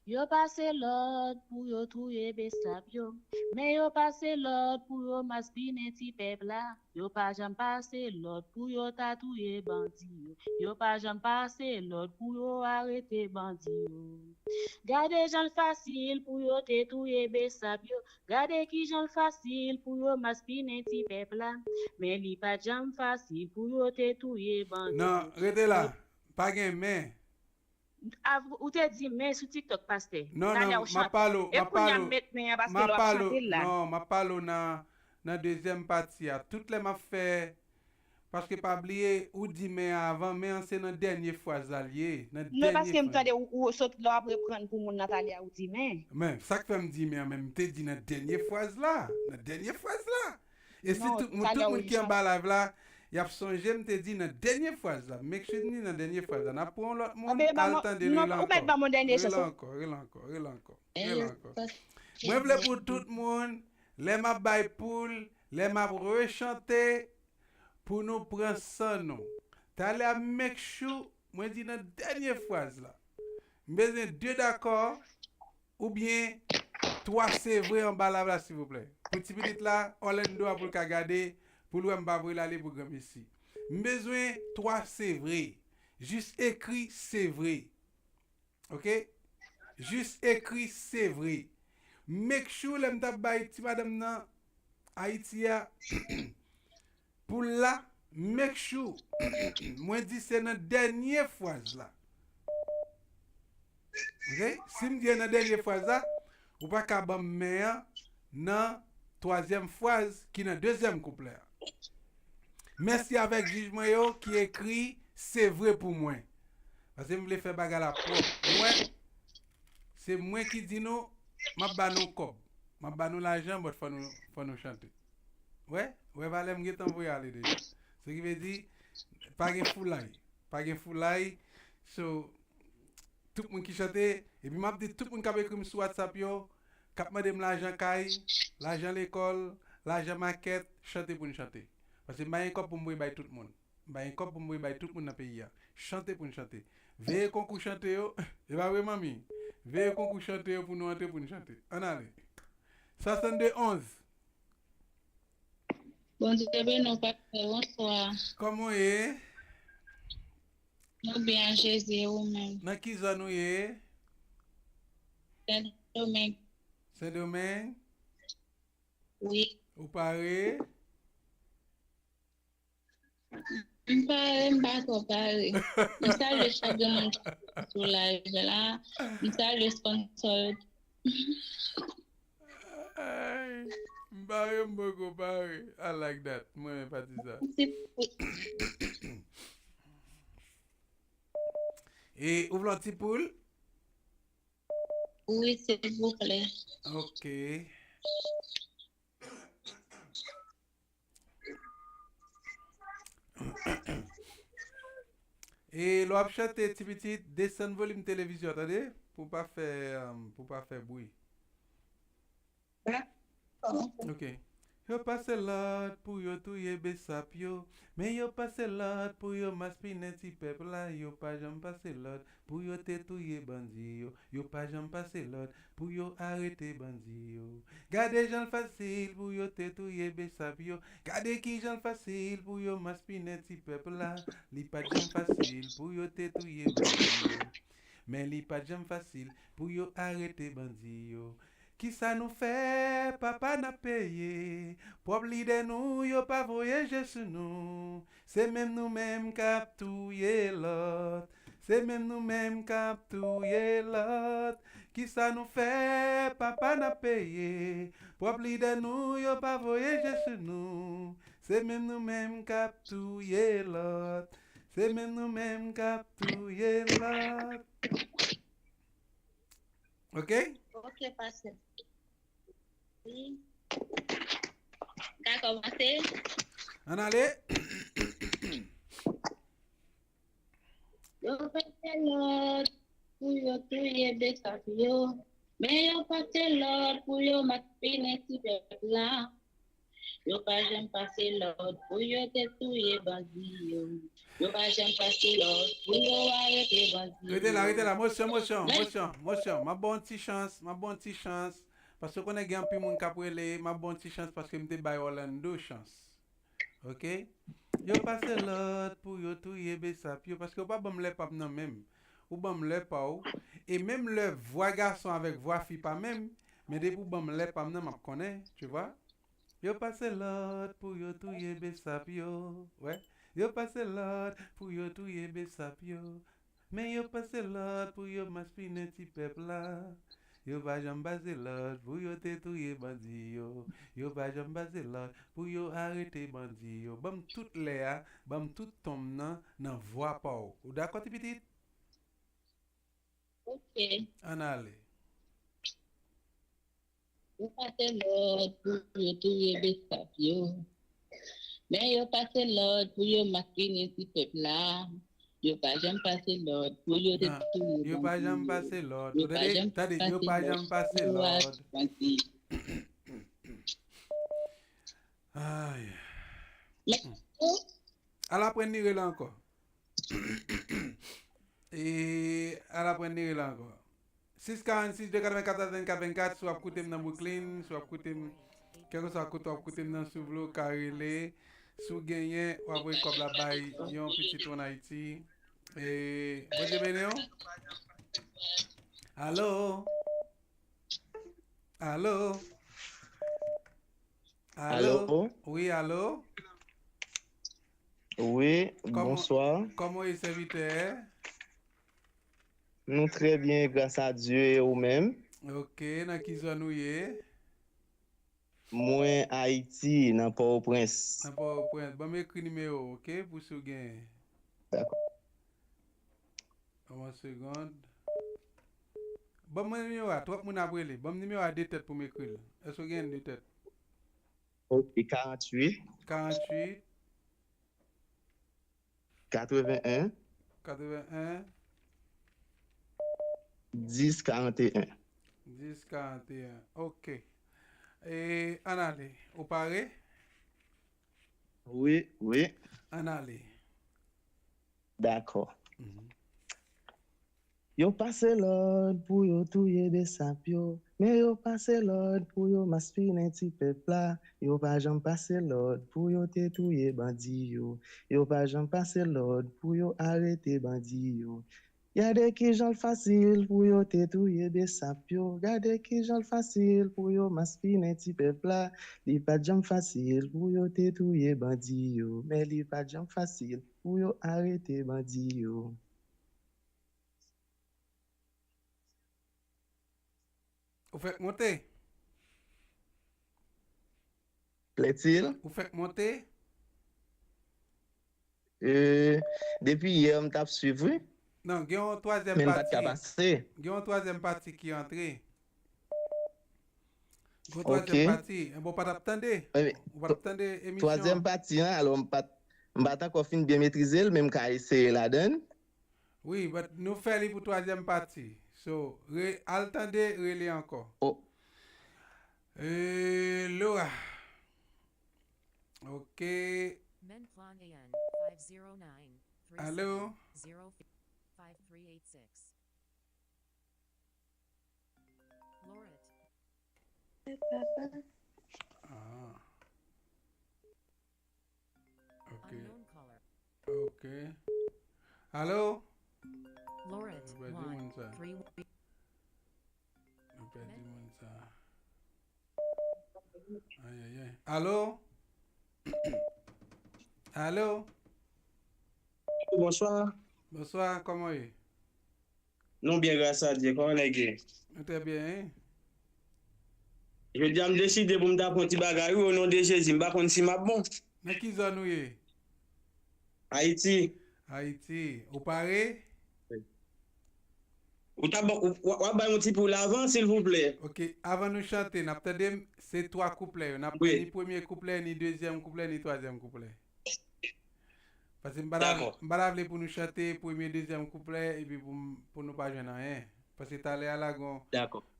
Yo pase lòd pou yo touye Besap yo. Men yo pase lòd pou yo maspinen ti pèp la. Yo pa janm pase lòd pou yo ta touye bandi yo. Yo pa janm pase lòd pou yo arete bandi yo. Gade jan l fasil pou yo te touye Besap yo. Gade ki jan l fasil pou yo maspinen ti pèp la. Men li pa t janm fasil pou yo te touye bandi Non, yo. Rete la. Pa gen men. Av-, ou te di men sou TikTok, pastè. Non, Talè non, ou m ap chante. pale w, E m ap kounye a pale m w, met men an m paske ap lè w ap pale w, chante l la. Non, m ap pale w nan, nan dezyèm pati a. Tout lè m ap fè, paske pa bliye, ou di men an avan, men an se nan dènye fraz la l ye, nan Non, dènye paske m fraz. Tande ou, ou sot lè w ap reprann pou moun nan talè a ou di men. Men, sa k fè m di men an, men m te di nan dènye fraz la, nan dènye fraz la. E si Non, tout moun, talè tout ou moun li ki anba chante. Live la, y ap sonje m te di nan dènye fraz la. Make sure ni nan dènye fraz la. N ap pran yon lòt moun, Anben, ban al mwen, tande l, non, rele ou mèt ankò. ban mwen dènye Rele chanson. Ankò, rele ankò, rele ankò, rele ankò. Mwen vle pou tout moun, lè m ap bay poul, lè m ap rechante, pou nou pran san nou. Talè a make sure, mwen di nan dènye fraz la. M bezwen de dakò, oubyen twa se vre anba Live la, silvouplè. Pou ti pitit la, Orlando a pou l ka gade, pou l wè m pa voye l ale pou granmesi. M bezwen twa se vre. Jis ekri se vre. Ok? Jis ekri se vre. Make sure lè m t ap bay ti madanm nan Ayiti a, pou l la, make sure mwen di se nan dènye fraz la. Ok? Si m di nan dènye fraz la, ou pa ka ban m men an nan twazyèm fraz ki nan dezyèm kouplè a. Mèsi avèk jij mwen yo ki ekri se vre pou mwen. Paske m vle fè bagay la pwòp. Mwen, se mwen ki di nou, m ap ba nou kòb. M ap ba nou lajan, but fò nou, fò nou chante. Wè? Wè valè m gentan voye ale deja. Se ki vle di, pa gen foulay. Pa gen foulay. So, tout moun ki chante, epi m ap di tout moun k ap ekri m sou WhatsApp yo, k ap mande m lajan kay, lajan lekòl, lajan makèt, chante pou n chante. Paske m pa gen kòb pou m voye bay tout moun. M pa gen kòb pou m voye bay tout moun nan peyi a. Chante pou n chante. Veye konkou chante yo, e pa vre manmi? Veye konkou chante yo pou nou antre pou n chante. Ann ale. Swasannde onz. Bondye beni w, pastè. Bonswa. Kòman w ye? Nou byen, Jezi, e ou menm? Nan ki zòn ou ye? Sendomeng. Sendomeng? Wi. Ou pare? M pare, m pa twò pare. M salye chak grenn moun ki sou live la. M salye sponsò yo. Ay, m pare, m poko pare. I like that. Mwen renmen pati sa. E ou vle yon ti poul? Wi, silvouplè. Ok. E lè w ap chante, ti pitit, desann volim televizyon, tande? Pou w pa fè, um, pou w pa fè bri. Ok. Yo pase lòd pou yo touye besap yo, men yo pase lòd pou yo maspinen ti pèp la, yo pa janm pase lòd pou yo te touye bandi yo, yo pa janm pase lòd pou yo arete bandi yo. Gade jan l fasil pou yo te touye besap yo, gade kijan l fasil pou yo maspinen ti pèp la, li pa t janm fasil pou yo te touye bandi yo. Men li pa t janm fasil pou yo arete bandi yo. Kisa nou fè, papa, n ap peye? Pwòp lidè nou, yo pa voye je sou nou. Se menm nou menm k ap touye lòt. Se menm nou menm k ap touye lòt. Kisa nou fè, papa, n ap peye? Pwòp lidè nou, yo pa voye je sou nou. Se menm nou menm k ap touye lòt. Se menm nou menm k ap touye lòt. Ok? Ok, pastè. Wi. Ka kòmanse? Ann ale. Yo pase lòd pou yo touye besap yo, men yo pase lòd pou yo maspinen ti pèp la. Yo pa janm pase lòd pou yo te touye bandi yo. Yo pa janm pase lòd pou yo arete bandi yo. Rete la, rete la. Mosyon, mosyon, mosyon, mosyon. M ap ba w yon ti chans, m ap ba w yon ti chans. Paske w konnen gen anpil moun k ap rele, m ap ba w yon ti chans paske m te bay Orlando chans. Ok? Yo pase lòd pou yo touye besap yo, paske yo pa ban m lè pa m nan menm. Ou ban m lè pa w, e menm lè vwa gason avèk vwa fi pa menm, men depi w ban m lè pa m nan, m ap konnen, tu vois? Yo pase lòd pou yo touye besap yo, wè. Yo pase lòd pou yo touye besap yo. Men yo pase lòd pou yo maspinen ti pèp la. Yo pa janm pase lòd pou yo te touye bandi yo. Yo pa janm pase lòd pou yo arete bandi yo. Ban m tout lè a, ban m tout ton m nan, nan vwa pa w. Ou dakò, ti pitit? Ok. Ann ale. Yo pase lòd pou yo touye besap yo. Men yo pase lòd pou yo maspinen ti pèp la. Yo pa janm pase lòd pou yo te touye bandi yo. Yo pa janm pase lòd. Ou tande? Tande, yo pa janm pase lòd. Ay. Ala pran nimewo la ankò. E ala pran nimewo la ankò. Sis karannsis de katrevenkat vennkat vennkat, si w ap koute m nan Brooklyn, si w ap koute m, kèlkeswa kote w ap koute m nan, si w vle, w ka rele. Si w genyen, w ap voye kòb la bay yon pitit ou ann Ayiti. E, Bondye beni w. Alo? Alo? Alo? Alo? Wi, alo? Wi, bonswa. Kòman w ye, sèvitè? Nou trè byen, gras a Dye, e ou menm? Ok, nan ki zòn ou ye? Mwen Ayiti, nan Pòtoprens. Nan Pòtoprens. Ban m ekri nimewo, ok, pou si w genyen. Dakò. Ban m yon segonn. Ban mwen nimewo a, twòp moun ap rele. Ban m nimewo a de tèt pou m ekri l. Èske w genyen de tèt? Ok, karannwit. Karannwit. Katreven en. Katreven en. Dis karanteyen. Dis karanteyen. Ok. E, ann ale. Ou pare? Wi, wi. Ann ale. Dakò. Mhm. Yo pase lòd pou yo touye besap yo, men yo pase lòd pou yo maspinen ti pèp la. Yo pa janm pase lòd pou yo te touye bandi yo. Yo pa janm pase lòd pou yo arete bandi yo. Gade kijan l fasil pou yo te touye besap yo. Gade kijan l fasil pou yo maspinen ti pèp la. Li pa t janm fasil pou yo te touye bandi yo, men li pa t janm fasil pou yo arete bandi yo. Ou fèk monte? Plètil? Ou fèk monte? E, depi yè, m t ap swiv, wi. Non, gen yon twazyèm pati. Men m pa t ka pase. Gen yon twazyèm pati ki antre. Gen yon twazyèm pati. Enben, w pa t ap tande. Ou pa t ap tande emisyon an. Twazyèm pati an, alò, m pa t, m pa t ankò fin byen metrize l, men m ka eseye ladan l. Wi, but nou fè li pou twazyèm pati. So, re, al tande, rele ankò. Oh. E, Laura. Ok. Alo? Ah. Ok. Ok. Alo? Nou pèdi moun sa. Nou pèdi moun sa. Ay, ay, ay. Alo? Alo? Bonswa. Bonswa, kòman w ye? Nou byen, gras a Dye. Kòman nèg ye? Nou trè byen, wi. Jodi a m deside pou m ta pran ti bagay, wi, o non de Jezi. M pa konn si m ap bon. Nan ki zòn ou ye? Ayiti. Ayiti. Ou pare? Ou ta ban, ou, w ap bay yon ti poul avan, silvouplè. Ok, avan nou chante, n ap tande m, se twa kouplè yo. N ap pran ni premye kouplè, ni dezyèm kouplè, ni twazyèm kouplè. Paske m pa ta, m pa ta vle pou nou chante premye, dezyèm kouplè, epi pou, m- pou nou pa jwenn anyen. Paske talè a la, gon,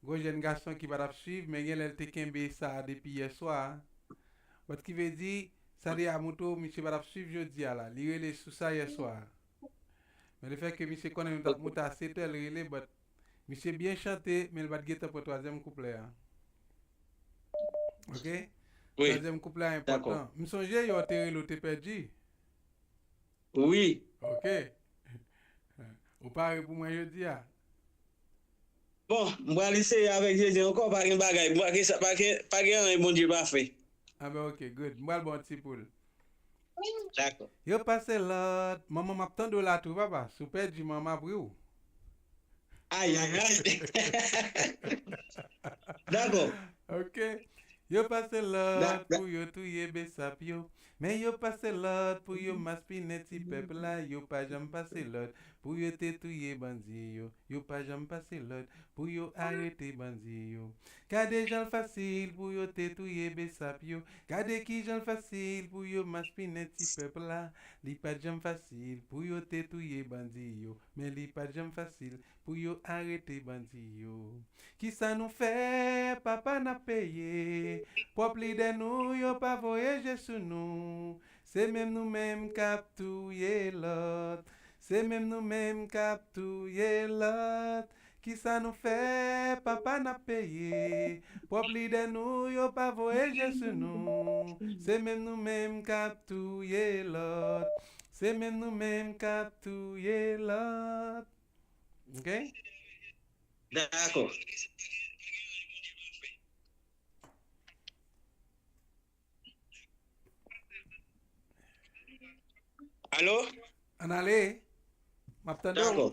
gon jèn gason ki pa t ap swiv, men gen lè l te kenbe sa depi yè swa. But ki vle di, sa deja montre w, misye pa t ap swiv jodi a la. Li rele sou sa yè swa. Men le fè ke misye konnen nou t ap monte a sèt è, l rele, but misye byen chante, men l pa t gentan pran twazyèm kouplè a. Ok? Twazyèm kouplè a enpòtan. M sonje yo te rele w te pèdi. Wi. Ok. Ou pare pou mwen jodi a? Bon, m pral eseye avèk Jezi ankò, pa gen bagay, pa gen, pa gen, pa gen anyen Bondye pa fè. Ah ben ok, good. M pral ba w ti poul. Dakò. Yo pase lòd. Manman m ap tande w la tou, papa. Si w pèdi, manman ap ri w. Ay, ay, ay. Dakò. Ok. Yo pase lòd pou yo touye besap yo. Men yo pase lòd pou yo maspinen ti pèp la. Yo pa janm pase lòd pou yo te touye bandi yo. Yo pa janm pase lòd pou yo arete bandi yo. Gade jan l fasil pou yo te touye besap yo. Gade kijan l fasil pou yo maspinen ti pèp la. Li pa t janm fasil pou yo te touye bandi yo. Men li pa t janm fasil pou yo arete bandi yo. Kisa nou fè, papa, n ap peye? Pwòp lidè nou, yo pa voye je sou nou. Se menm nou menm k ap touye lòt. Se menm nou menm k ap touye lòt. Kisa nou fè, papa, n ap peye? Pwòp lidè nou, yo pa voye je sou nou. Se menm nou menm k ap touye lòt. Se menm nou menm k ap touye lòt. Ok? Dakò. Alo? Ann ale. M ap tande w. Dakò.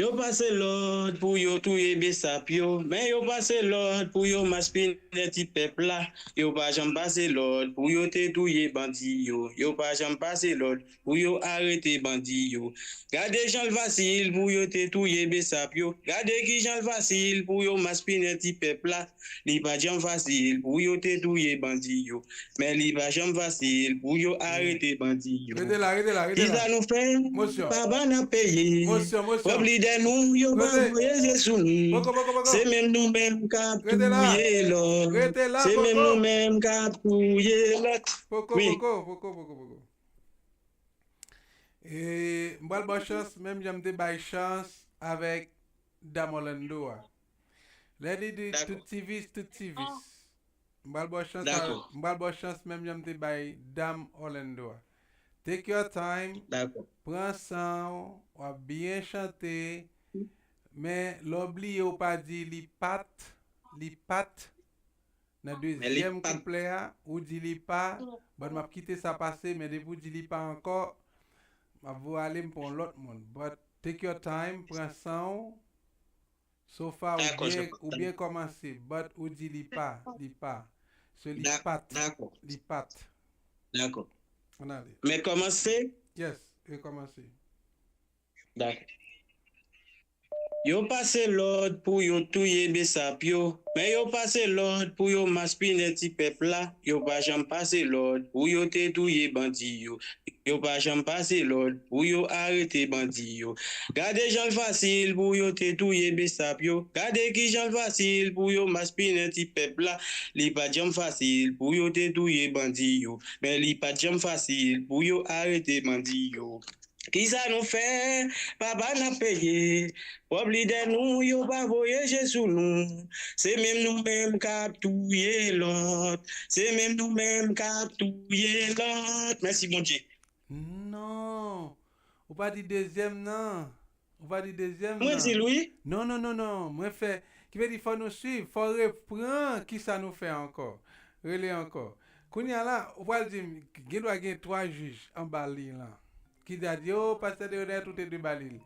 Yo pase lòd pou yo touye besap yo, men yo pase lòd pou yo maspinen ti pèp la. Yo pa janm pase lòd pou yo te touye bandi yo. Yo pa janm pase lòd pou yo arete bandi yo. Gade jan l fasil pou yo te touye besap yo. Gade kijan l fasil pou yo maspinen ti pèp la. Li pa t janm fasil pou yo te touye bandi yo. Men li pa janm fasil pou yo arete bandi yo. Rete la, rete la, rete la. Kisa nou fè? Mosyon. Papa n ap peye. Mosyon, mosyon. Pwòp lidè nou, yo pa Rete. Voye je sou nou. Poko, poko, poko. Se menm nou menm k ap Rete la. Touye lòt. Rete la, Se menm poko. Nou menm k ap touye lòt. Poko, Wi. Poko, poko, poko, poko. E, m pral ba w chans, menm jan m te bay chans avèk Dam Orlando a. Lè li di Dakò. Tout ti vis, tout ti vis. M pral ba w chans, Dakò. M pral ba w chans, menm jan m te bay Dam Orlando a. Take your time, Dakò. Pran san w, w ap byen chante, men lè w bliye, w pa di li pat, li pat. Nan dezyèm kouplè a, ou di li pa, but m ap kite sa pase, men depi w di li pa ankò, m ap voye ale, m pran yon lòt moun. But take your time, pran san w, so far ou byen, ou byen kòmanse, but ou di li pa, li pa. So li pat, li pat. Dakò. Ann ale. Mèt kòmanse? Yes, rekòmanse. Dakò. Yo pase lòd pou yo touye besap yo, men yo pase lòd pou yo maspinen ti pèp la. Yo pa janm pase lòd pou yo te touye bandi yo. Yo pa janm pase lòd pou yo arete bandi yo. Gade jan l fasil pou yo te touye besap yo. Gade kijan l fasil pou yo maspinen ti pèp la. Li pa t janm fasil pou yo te touye bandi yo. Men li pa t janm fasil pou yo arete bandi yo. Kisa nou fè? Papa n ap peye. Pwòp lidè nou, yo pa voye je sou nou. Se menm nou menm k ap touye lòt. Se menm nou menm k ap touye lòt. Mèsi Bondye. Non. Ou pa di dezyèm nan. Ou pa di dezyèm nan. Mwen di l wi. Non, non, non, non. Mwen fè. Ki vle di fò nou swiv, fò repran kisa nou fè ankò. Rele ankò. Kounye a la, ou pral di m, gen dwa gen twa jij anba liy lan. ki ta di, "Oh, Pastè Deonèt, ou te debale l."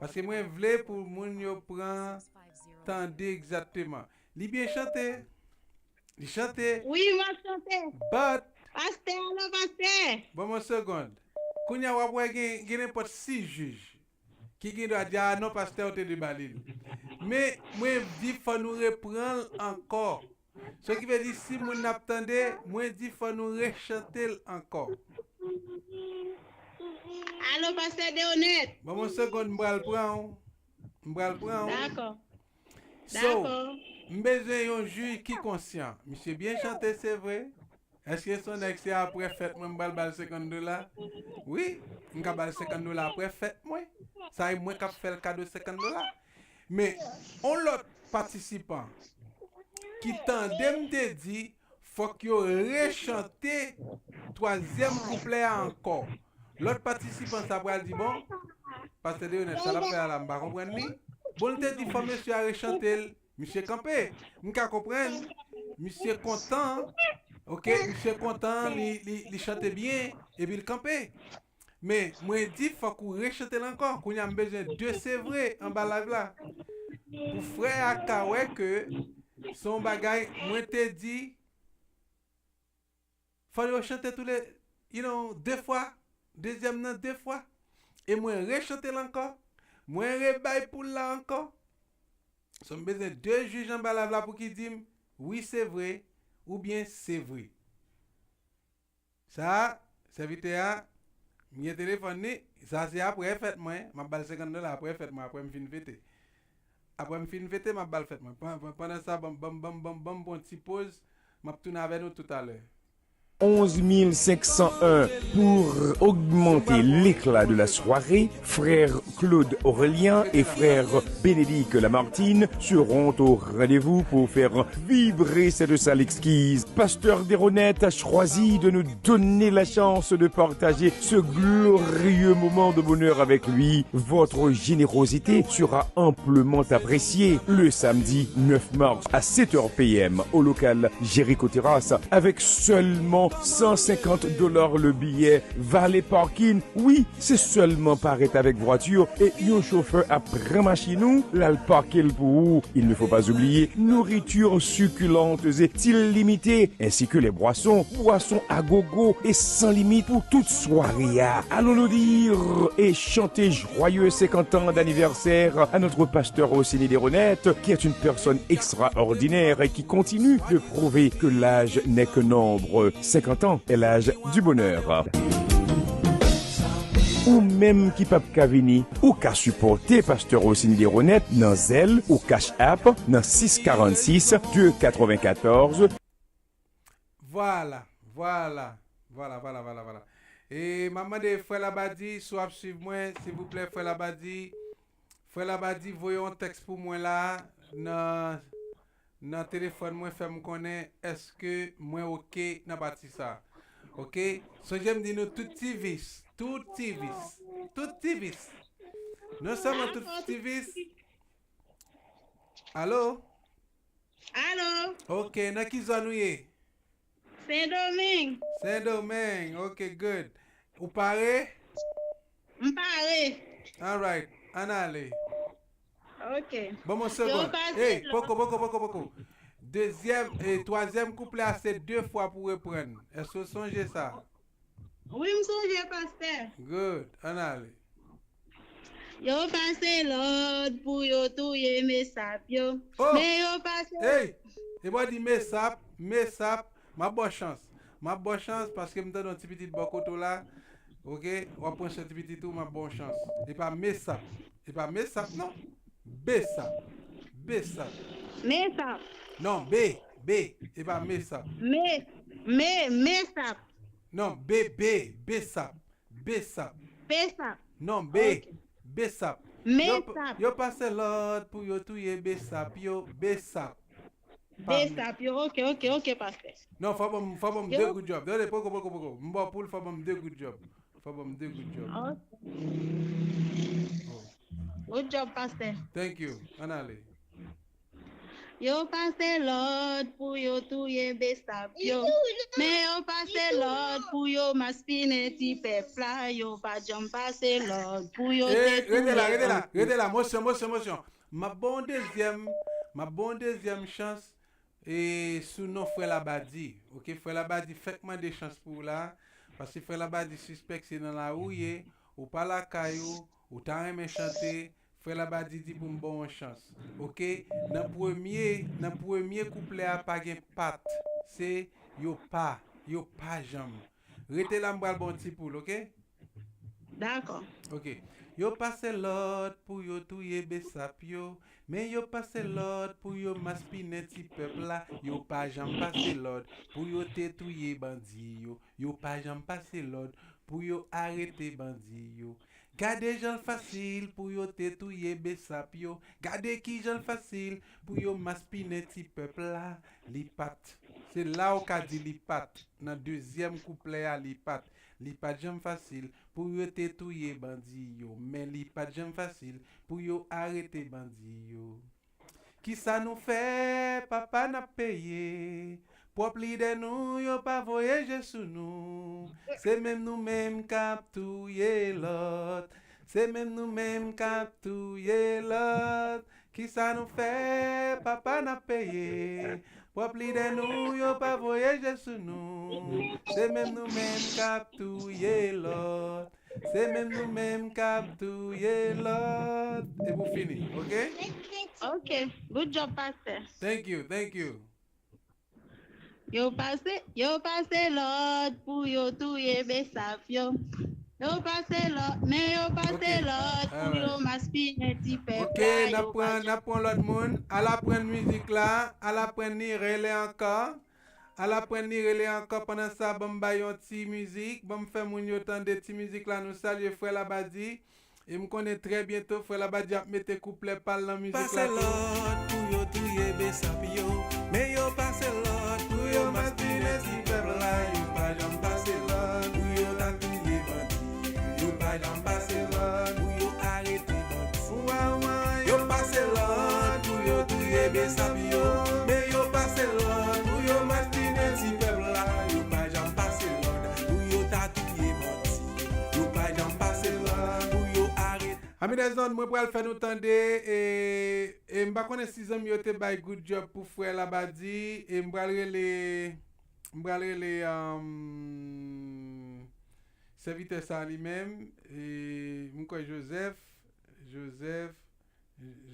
Paske mwen vle pou moun yo pran, tande egzakteman. Li byen chante. Li chante. Wi, m ap chante. But, Pastè, alo, pastè. Ban m yon segonn. Kounye a, w ap wè gen, gen nenpòt sis jij ki gen dwa di, "Ah non, pastè, ou te debale l." Men, mwen di, fò nou repran l ankò. Sa ki vle di, si moun nan ap tande, mwen di, fò nou rechante l ankò. Alo, pastè Deonèt. Ban m yon segonn, m pral pran w. M pral pran w. Dakò. So, Dakò. M bezwen yon jij ki konsyan. Misye byen chante, se vre. Èske se yon nèg, se apre fèt mwen, m pral ba l senkant dola? Wi, m ka ba l senkant dola apre fèt mwen. Sa e mwen k ap fè l kado senkant dola. Men, yon lòt patisipan ki tande m te di, fòk yo rechante twazyèm kouplè a ankò. Lòt patisipan sa pral di, "Bon, pastè Deonèt, sa l ap fè a la, m pa konprann li." Bon, l te di, "Fò mesye a rechante l." Misye kanpe. M ka konprann. Misye kontan. Ok, misye kontan, li, li, li chante byen, epi l kanpe. Men, mwen di, fòk ou rechante l ankò. Kounye a, m bezwen de se vre anba live la. Pou frè a ka wè ke se yon bagay, mwen te di, fò yo chante tou le, you know, de fwa, dezyèm nan de fwa. E mwen rechante l ankò. Mwen rebay pou l la ankò. So, m bezwen de jij anba live la pou ki di m, wi, se vre, oubyen se vre. Sa, sèvitè a, m gen telefòn li, sa se apre fèt mwen, m ap ba l senkant dola apre fèt mwen, apre m fin fete. Apre m fin fete, m ap ba l fèt mwen. Pan-, pan-, pandan sa, ban m, ban m, ban m, ban m, ban m pran yon ti poz, m ap tounen avè nou toutalè. Onze mille cinq cent un. Pour augmenter l'éclat de la soirée, frère Claude Aurélien et frère Bénédicte Lamartine seront au rendez-vous pour faire vibrer cette salle exquise. Pasteur Deronette a choisi de nous donner la chance de partager ce glorieux moment de bonheur avec lui. Votre générosité sera amplement appréciée le samedi neuf mars à sept heures P M au local Jéricho Terrasse avec seulement cent cinquante dollars le billet. Valet parking, wi, se sèlman parèt avèk vwati e yon chofè ap pran machin ou, l al pake l pou ou. Il ne faut pas oublier, nourritures succulentes et illimitées, ainsi que les boissons, boissons à gogo et sans limite pour toute soirée. Allons-nous dire et chanter joyeux cinquante ans d'anniversaire à notre pasteur Rossini Deronette, qui est une personne extraordinaire et qui continue de prouver que l'âge n'est que nombre. Cinquante ans est l'âge du bonheur. Ou menm ki p ap ka vini, ou ka sipòte Pastè Rossini Deronette nan Zelle ou Cash App nan six quarante-six deux quatre-vingt-quatorze. Vwala, vwala, vwala, vwala, vwala, vwala. E m ap mande frè Labadi, si w ap swiv mwen, silvouplè, frè Labadi, frè Labadi, voye yon tèks pou mwen la, nan, nan telefòn mwen, fè m konnen èske mwen oke nan pati sa. Oke? Sonje m di nou tout ti vis, tout ti vis, tout ti vis. Non sèlman tout ti vis. Alo? Alo? Oke, nan ki zòn ou ye? Sendomeng. Sendomeng, oke, good. Ou pare? M pare. Alright, ann ale. Oke. Ban m yon segonn. Ey, poko, poko, poko, poko. Dezyèm, e twazyèm kouplè a se de fwa pou reprann. Èske w sonje sa? Wi, m sonje, pastè. Good, ann ale. Yo pase lòd pou yo touye mesap yo. Oh! Men yo pase. Ey! E bò di mesap, mesap, m ap ba w chans. M ap ba w chans paske m tande yon ti pitit bò kote w la. Oke? W ap pran yon ti pitit ou, m ap ba w chans. E pa mesap. E pa mesap, non. Besap. Besap. Mesap. Non, be, be. E pa mesap. Me, me, mesap. Non, be, be, besap. Besap. Besap. Non, be, ok. Besap. Yo p-, mesap. Yo pase lòd pou yo touye besap yo, besap. Pa m- Besap yo, oke, oke, oke, pastè. Non, fò ban m, fò ban m de good job. Tande, poko, poko, poko. M ba w pou l, fò ban m de good job. Fò ban m de good job. Ok. Oh. Good job, pastè. Thank you. Ann ale. Yo pase lòd pou yo touye besap yo. Men yo pase lòd pou yo maspinen ti pèp la. Yo pa janm pase lòd pou yo te touye. Rete la, rete la, rete la. Mosyon, mosyon, mosyon. M ap ba w yon dezyèm, m ap ba w yon dezyèm chans e sou non frè Labadi. Oke, frè Labadi fèk mande chans pou w la. Paske frè Labadi sispèk se nan lari w ye, ou pa lakay ou, ou ta renmen chante, Frè Labadi di pou m ba w yon chans. Oke? Nan premye, nan premye kouplè a pa gen pat. Se yo pa, yo pa janm. Rete la, m pral ba w ti poul, oke? Dakò. Oke. Yo pase lòd pou yo touye besap yo, men yo pase lòd pou yo maspinen ti pèp la. Yo pa janm pase lòd pou yo te touye bandi yo. Yo pa janm pase lòd pou yo arete bandi yo. Gade jan l fasil pou yo te touye besap yo. Gade kijan l fasil pou yo maspinen ti pèp la. Li pa t. Se la w ka di li pa t. Nan dezyèm kouplè a, li pa t. Li pa t janm fasil pou yo te touye bandi yo. Men li pa t janm fasil pou yo arete bandi yo. Kisa nou fè, papa, n ap peye? Pwòp lidè nou, yo pa voye je sou nou. Se menm nou menm k ap touye lòt. Se menm nou menm k ap touye lòt. Kisa nou fè, papa, n ap peye? Pwòp lidè nou, yo pa voye je sou nou. Se menm nou menm k ap touye lòt. Se menm nou menm k ap touye lòt. E pou fini, oke? Ok, good job, pastè. Thank you, thank you. Yo pase, yo pase lòd pou yo touye besap yo. Yo pase lòd, men yo pase lòd pou yo maspinen ti pèp la. Ok, n ap pran, n ap pran lòt moun. Al aprann mizik la, al aprann li, rele ankò. Al aprann li, rele ankò. Pandan sa, ban m bay yon ti mizik, ban m fè moun yo tande ti mizik la. Nou salye frè Labadi. E m konnen trè byento, frè Labadi ap mete kouplè pa l nan mizik la tou. Pase lòd pou yo touye besap yo, men yo pase lòd pou yo maspinen ti pèp la. Yo pa janm pase lòd pou yo ta touye bandi. Yo pa janm pase lòd pou yo arete bandi. Yo pase lòd pou yo touye besap yo, men yo pase lòd pou yo maspinen ti pèp la. Yo pa janm pase lòd pou yo ta touye bandi. Yo pa janm pase lòd pou yo arete. Ami dèzòd, mwen pral fè nou tande, e, e m pa konnen si zanmi yo te bay good job pou frè Labadi, e m pral rele, m pral rele, um, sèvitè sa li menm, e m kwè Joseph, Joseph,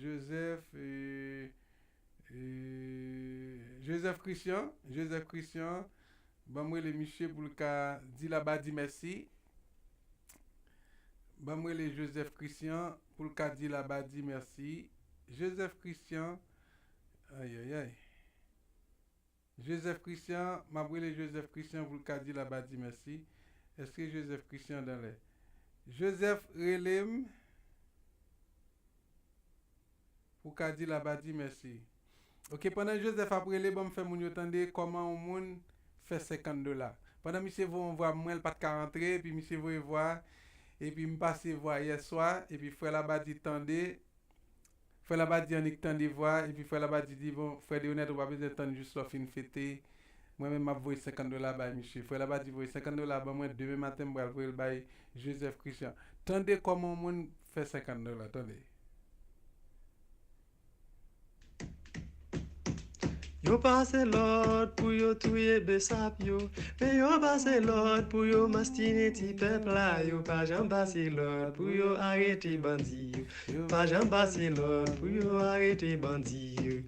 Joseph, e, e, Joseph Christian, Joseph Christian, ban m rele misye pou l ka di Labadi mèsi. Ban m rele Joseph Christian pou l ka di Labadi mèsi. Joseph Christian, ayayay. Joseph Christian, m ap rele Joseph Christian pou l ka di Labadi mèsi. Èske Joseph Christian dan lè? Joseph, rele m pou ka di Labadi mèsi. Ok, pandan Joseph ap rele, ban m fè moun yo tande kòman yon moun fè senkant dola. Pandan misye voye yon vwa pou mwen, l pa t ka rantre, epi misye voye vwa, epi m pase vwa yèswa, epi frè Labadi tande, Frè Labadi annik tande vwa, epi frè Labadi di, bon, frè Deonèt, ou pa bezwen tann jis lè w fin fete. Mwen menm, m ap voye senkant dola bay misye. Frè Labadi voye senkant dola ban mwen, demen maten, m pral voye l bay Joseph Christian. Tande kòman yon moun fè senkant dola, tande. Yo pase lòd pou yo touye besap yo, men yo pase lòd pou yo mastinen ti pèp la. Yo pa janm pase lòd pou yo arete bandi yo. Yo pa janm pase lòd pou yo arete bandi yo.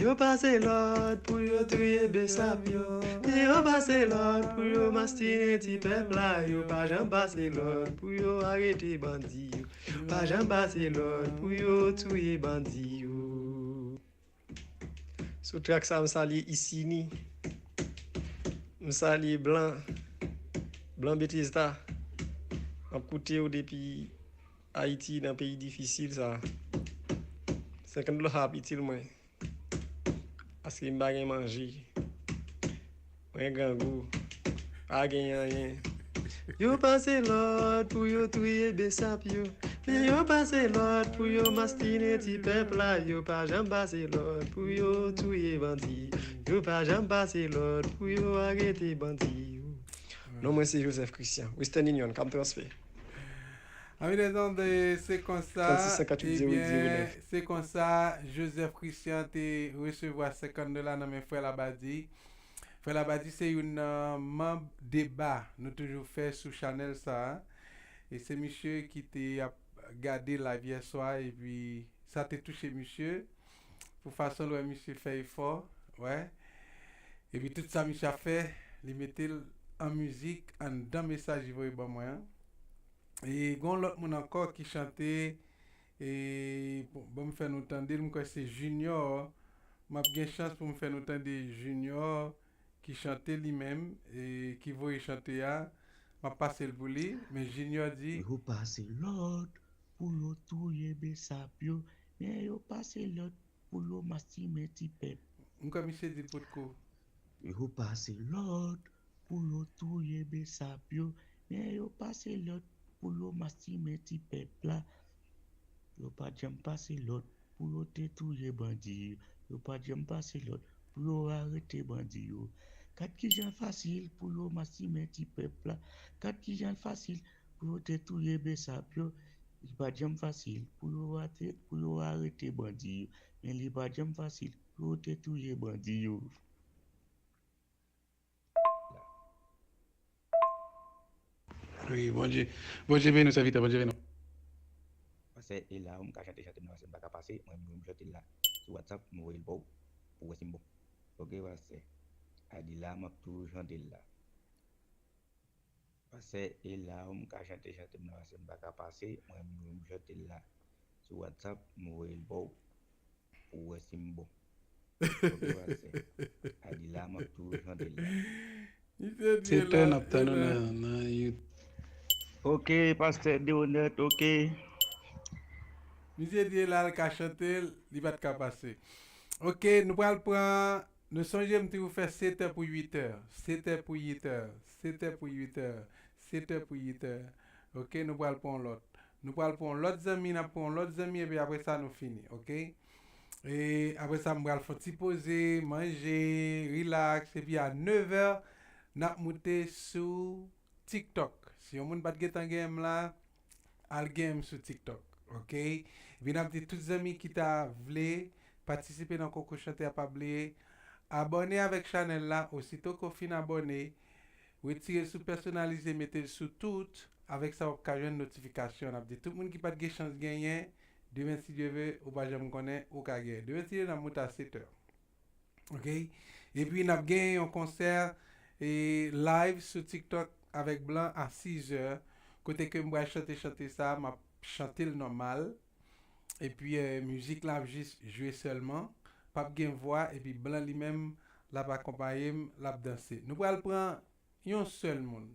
Yo pase lòd pou yo touye besap yo, men yo pase lòd pou yo mastinen ti pèp la. Yo pa janm pase lòd pou yo arete bandi yo. Yo pa janm pase lòd pou yo touye bandi yo. Sou track sa, m salye Isini. M salye Blan, Blan Bethesda. M ap koute w depi Ayiti, nan peyi difisil sa. Senkant dola ap itil mwen. Paske m pa gen manje. Mwen grangou. Pa gen anyen. Yo pase lòd pou yo touye besap yo. Men yo pase lòd pou yo mastinen ti pèp la. Yo pa janm pase lòd pou yo touye bandi. Yo pa janm pase lòd pou yo arete bandi yo. Non mwen se Joseph Christian, Western Union, Cam Transfer. Ami de zonde, se konsa, ebyen, se konsa Joseph Christian te resevwa senkant dola nan men frè Labadi. Frè Labadi se youn nan manm deba nou toujou fè sou chanèl sa a. E se misye ki te ap gade live yè swa, epi sa te touche misye. Pou fason l wè misye fè efò, wè. Epi tout sa misye ap fè, li mete l an mizik anndan mesaj li voye ban mwen an. E gen yon lòt moun ankò ki chante, e bon, ban m fè nou tande l, m kwè se Junior. M ap gen chans pou m fè nou tande Junior ki chante li menm, e ki voye chante a. M ap pase l pou li, men Junior di, yo pase lòd pou yo touye besap yo, men yo pase lòd pou yo mastinen ti pèp. M kwè misye di l potko. Yo pase lòd pou yo touye besap yo, men yo pase lòd pou yo mastinen ti pèp la. Yo pa janm pase lòd pou yo te touye bandi yo. Yo pa janm pase lòd pou yo arete bandi yo. Gad kijan l fasil pou yo mastinen ti pèp la. Gad kijan l fasil pou yo te touye besap yo. Li pa janm fasil pou yo ate, pou yo arete bandi yo. Men li pa janm fasil pou yo te touye bandi yo. Wi, Bondye, Bondye beni w, sèvitè, Bondye beni w. Pastè, e la m ka chante chante m nan, pastè, m pa ka pase, mwen menm m chante l la sou WhatsApp, m voye l ba w pou w wè si m bon. Oke, pastè. A di la, m ap toujou chante l la. Pastè, e la m ka chante chante m nan, pastè, m pa ka pase, mwen menm m chante l la sou WhatsApp, m voye l ba w pou w wè si m bon. Oke, pastè. A di la, m ap toujou chante l la. Misye di e la, n ap tann ou nan, nan YouTube. Oke, pastè Deonèt, oke. Misye di e la, l ka chante l, li pa t ka pase. Oke, nou pral pran Nou sonje m te ou fè sèt è pou uit è, sèt è pou uit è, sèt è pou uit è, sèt è pou uit è. Oke, nou pral pran yon lòt. Nou pral pran yon lòt zanmi, n ap pran yon lòt zanmi, epi apre sa, nou fini, oke? E apre sa, m pral fè yon ti poze, manje, rilaks, epi a nèf è, n ap moute sou TikTok. Si yon moun pa t gentan genyen m la, al genyen m sou TikTok, oke? Epi n ap di tout zanmi ki ta vle patisipe nan konkou chante a, pa bliye abòne avèk chanèl la. Osito ke w fin abòne, retire l sou pèsonalize, mete l sou tout. Avèk sa, w ap ka jwenn notifikasyon. N ap di tout moun ki pa t gen chans genyen, demen, si Dye ve, ou pa janm konnen, ou ka genyen. Demen, si Dye ve, n ap moute a sèt è. Oke? Epi n ap gen yon konsè, e, live sou TikTok avèk Blan a sis è, kote ke m pral chante chante sa, m ap chante l nòmal. Epi, e, mizik la ap jis jwe sèlman. P ap gen vwa, epi Blan li menm, l ap akonpaye m, l ap danse. Nou pral pran yon sèl moun.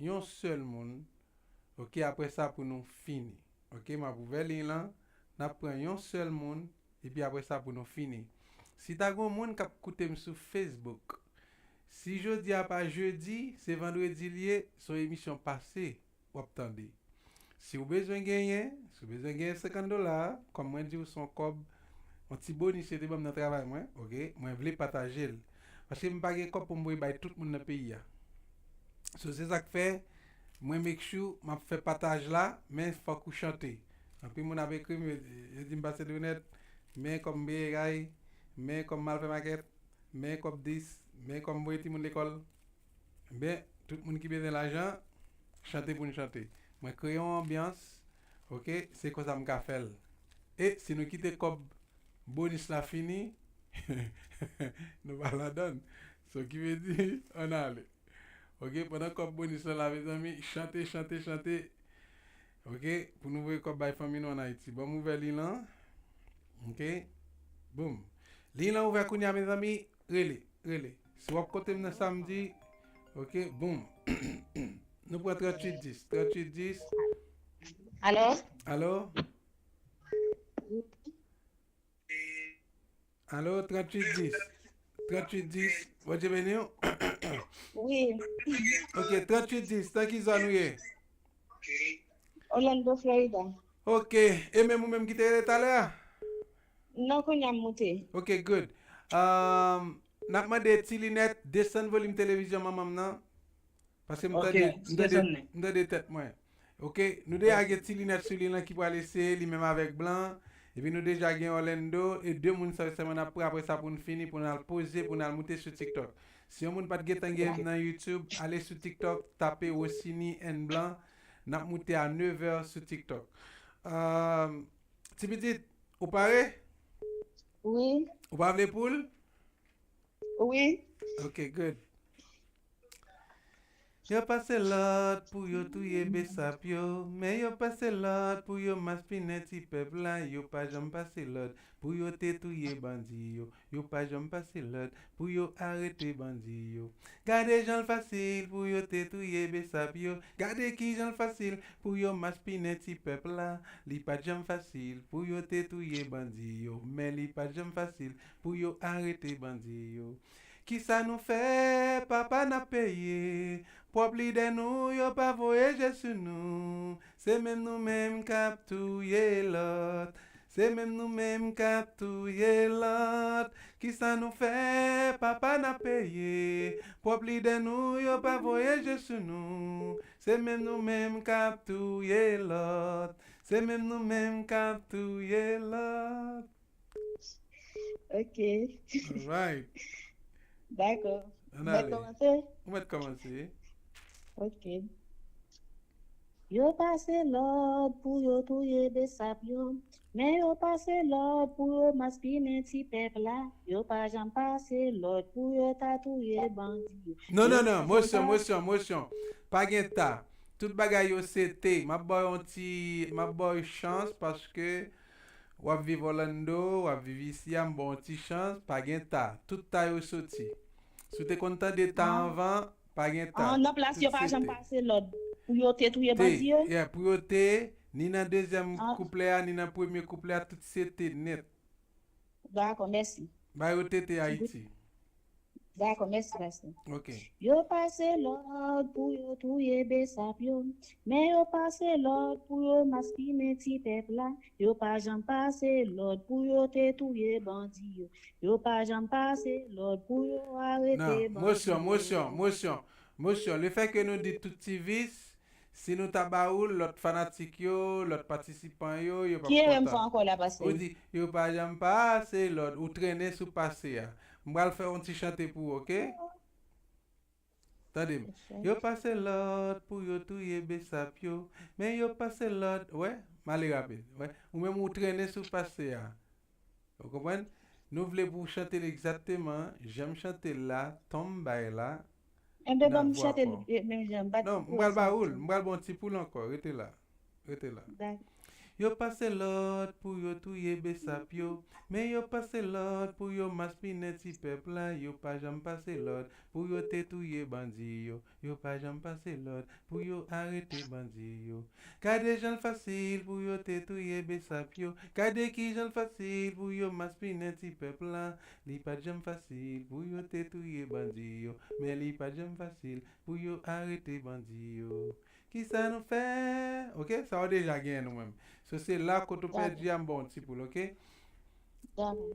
Yon sèl moun. Oke, apre sa pou nou fini. Oke, m ap ouvè liy lan. N ap pran yon sèl moun. Epi apre sa pou nou fini. Si ta gen yon moun k ap koute m sou Facebook, si jodi a pa jedi, se vandredi l ye, se yon emisyon pase w ap tande. Si w bezwen genyen, si w bezwen genyen senkant dola, kòm mwen di w, se yon kòb, yon ti bonis yo te ban m nan travay mwen, oke? Mwen vle pataje l. Paske m pa gen kòb pou m voye bay tout moun nan peyi a. So, se sa k fè, mwen make sure m ap fè pataj la, men fòk ou chante. Anpil moun ap ekri m, yo, yo di m, Pastè Deonèt, men kòb m peye kay, men kòb m al fè makèt, men kòb dis, men kòb m voye timoun lekòl. Ebyen, tout moun ki bezwen lajan, chante pou n chante. Mwen kreye yon anbyans, oke, se konsa m ka fè l. E si nou kite kòb bonis la fini, nou pa ladann. So ki vle di, ann ale. Oke, pandan kòb bonis lan la, mezanmi, chante, chante, chante. Oke, pou nou voye kòb bay fanmi nou ann Ayiti. Ban m ouvè liy lan. Oke. Boum. Liy lan ouvè kounye a, mezanmi. Rele, rele. Si w ap koute m nan samdi, oke, boum. Nou pran tranntuit dis, tranntuit dis. Alo? Alo? Alo, tranntuit dis. Tranntuit dis. Bondye beni w. Wi. Ok, tranntuit dis, nan ki zòn ou ye? Orlando, Florida. Ok, e menm ou menm ki te rele talè a? Non, kounye a m moute. Ok, good. Um, n ap mande Ti Linèt desann volim televizyon manman m nan. Paske m tande m tande tèt mwen. Ok, nou deja gen Ti Linèt sou li lan ki pral eseye li menm avèk Blan. Epi nou deja gen Orlando e de moun sa yo sèlman n ap pran apre sa pou n fini pou n al poze pou n al moute sou TikTok. Si yon moun pa t gentan gen m nan YouTube, ale sou TikTok, tape Rossini and Blan. N ap moute a nevè sou TikTok. Um, Ti pitit, ou pare? Wi. Ou pa vle poul? Wi. Ok, good. Yo pase lòd pou yo touye besap yo, men yo pase lòd pou yo maspinen ti pèp la, yo pa janm pase lòd pou yo te touye bandi yo, yo pa janm pase lòd pou yo arete bandi yo. Gade jan l fasil pou yo te touye besap yo, gade kijan l fasil pou yo maspinen ti pèp la, li pa t janm fasil pou yo te touye bandi yo, men li pa t janm fasil pou yo arete bandi yo. Kisa nou fè, papa n ap peye. Pwòp lidè nou, yo pa voye je sou nou. Se menm nou menm k ap touye lòt. Se menm nou menm k ap touye lòt. Kisa nou fè, papa n ap peye. Pwòp lidè nou, yo pa voye je sou nou. Se menm nou menm k ap touye lòt. Se menm nou menm k ap touye lòt. Ok. Alright. Dakò. Ann ale. Kòmanse? Ou mèt kòmanse. Ok. Yo pase lòd pou yo touye besap yo. Men yo pase lòd pou yo maspinen ti pèp la. Yo pa janm pase lòd pou yo ta touye bandi yo. Non, non, non, mosyon, mosyon, mosyon. Pa gen ta. Tout bagay yo se te. M ap ba w yon ti, m ap ba w chans paske w ap viv Orlando, w ap viv isi a, m ba w yon ti chans, pa gen ta. Tout ta yo soti. Si w te konn tande ta anvan, pa gen ta. Ah, nan plas yo pa janm pase lòd pou yo te touye bandi yo? Yeah, pou yo te, ni nan dezyèm kouplè a, ni nan premye kouplè a, tout se te nèt. Dakò, mèsi. Ba yo tete Ayiti. Dakò, mèsi, pastè. Ok. Yo pase lòd pou yo touye besap yo, men yo pase lòd pou yo maspinen ti pèp la. Yo pa janm pase lòd pou yo te touye bandi yo. Yo pa janm pase lòd pou yo arete bandi yo. Non, mosyon, mosyon, mosyon, mosyon. Lefètke nou di tout ti vis, si nou ta ba ou l, lòt fanatik yo, lòt patisipan yo, yo p ap kontan. Ki erè m fè ankò la, pastè? Ou di, yo pa janm pase lòd, ou trennen sou pase a. M pral fè yon ti chante pou ou, ok? Tande m. Yo pase lòd pou yo touye besap yo, men yo pase lòd, wè, m ale rapid, wè. Ou menm ou trennen sou pase a. Ou konprann? Nou vle pou w chante l egzakteman jan m chante l la, ton m bay la. Enben, ban m chante l menm jan m bat. Non, m pral ba ou l, m pral ba w ti poul ankò, rete la. Rete la. Yo pase lòd pou yo touye besap yo, men yo pase lòd pou yo maspinen ti pèp la, yo pa janm pase lòd pou yo te touye bandi yo, yo pa janm pase lòd pou yo arete bandi yo. Gade jan l fasil pou yo te touye besap yo, gade kijan l fasil pou yo maspinen ti pèp la, li pa t janm fasil pou yo te touye bandi yo, men li pa t janm fasil pou yo arete bandi yo. Kisa nou fè? Ok, sa w deja genyen nou menm. So se la kote w pèdi a m ba w yon ti poul, ok? Dakò.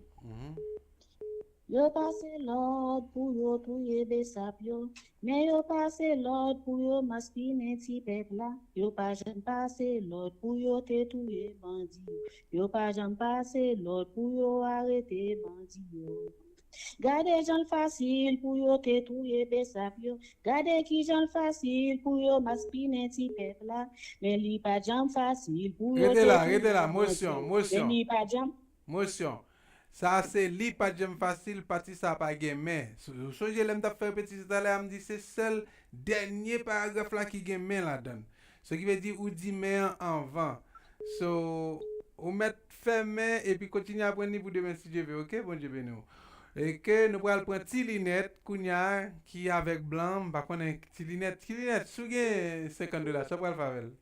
Yo pase lòd pou yo touye besap yo, men yo pase lòd pou yo maspinen ti pèp la. Yo pa janm pase lòd pou yo te touye bandi yo. Yo pa janm pase lòd pou yo arete bandi yo. Gade jan l fasil pou yo te touye besap yo. Gade kijan l fasil pou yo maspinen ti pèp la. Men li pa t janm fasil pou yo te touye bandi yo. Rete la, rete la, mosyon, mosyon. Men li pa t janm Mosyon. Sa a se li pa t janm fasil, pati sa a pa gen men. Ou sonje lè m t ap fè repetisyon talè a, m di se sèl dènye paragraf la ki gen men ladan l. So ki vle di ou di men an anvan. So, ou mèt fè men epi kontinye aprann li pou demen si Dye ve, ok? Bondye beni w. E ke nou pral pran Ti Linèt kounye a ki avèk Blan, m pa konnen Ti Linèt. Ti Linèt, si w gen senkant dola, sa w pral fè avè l?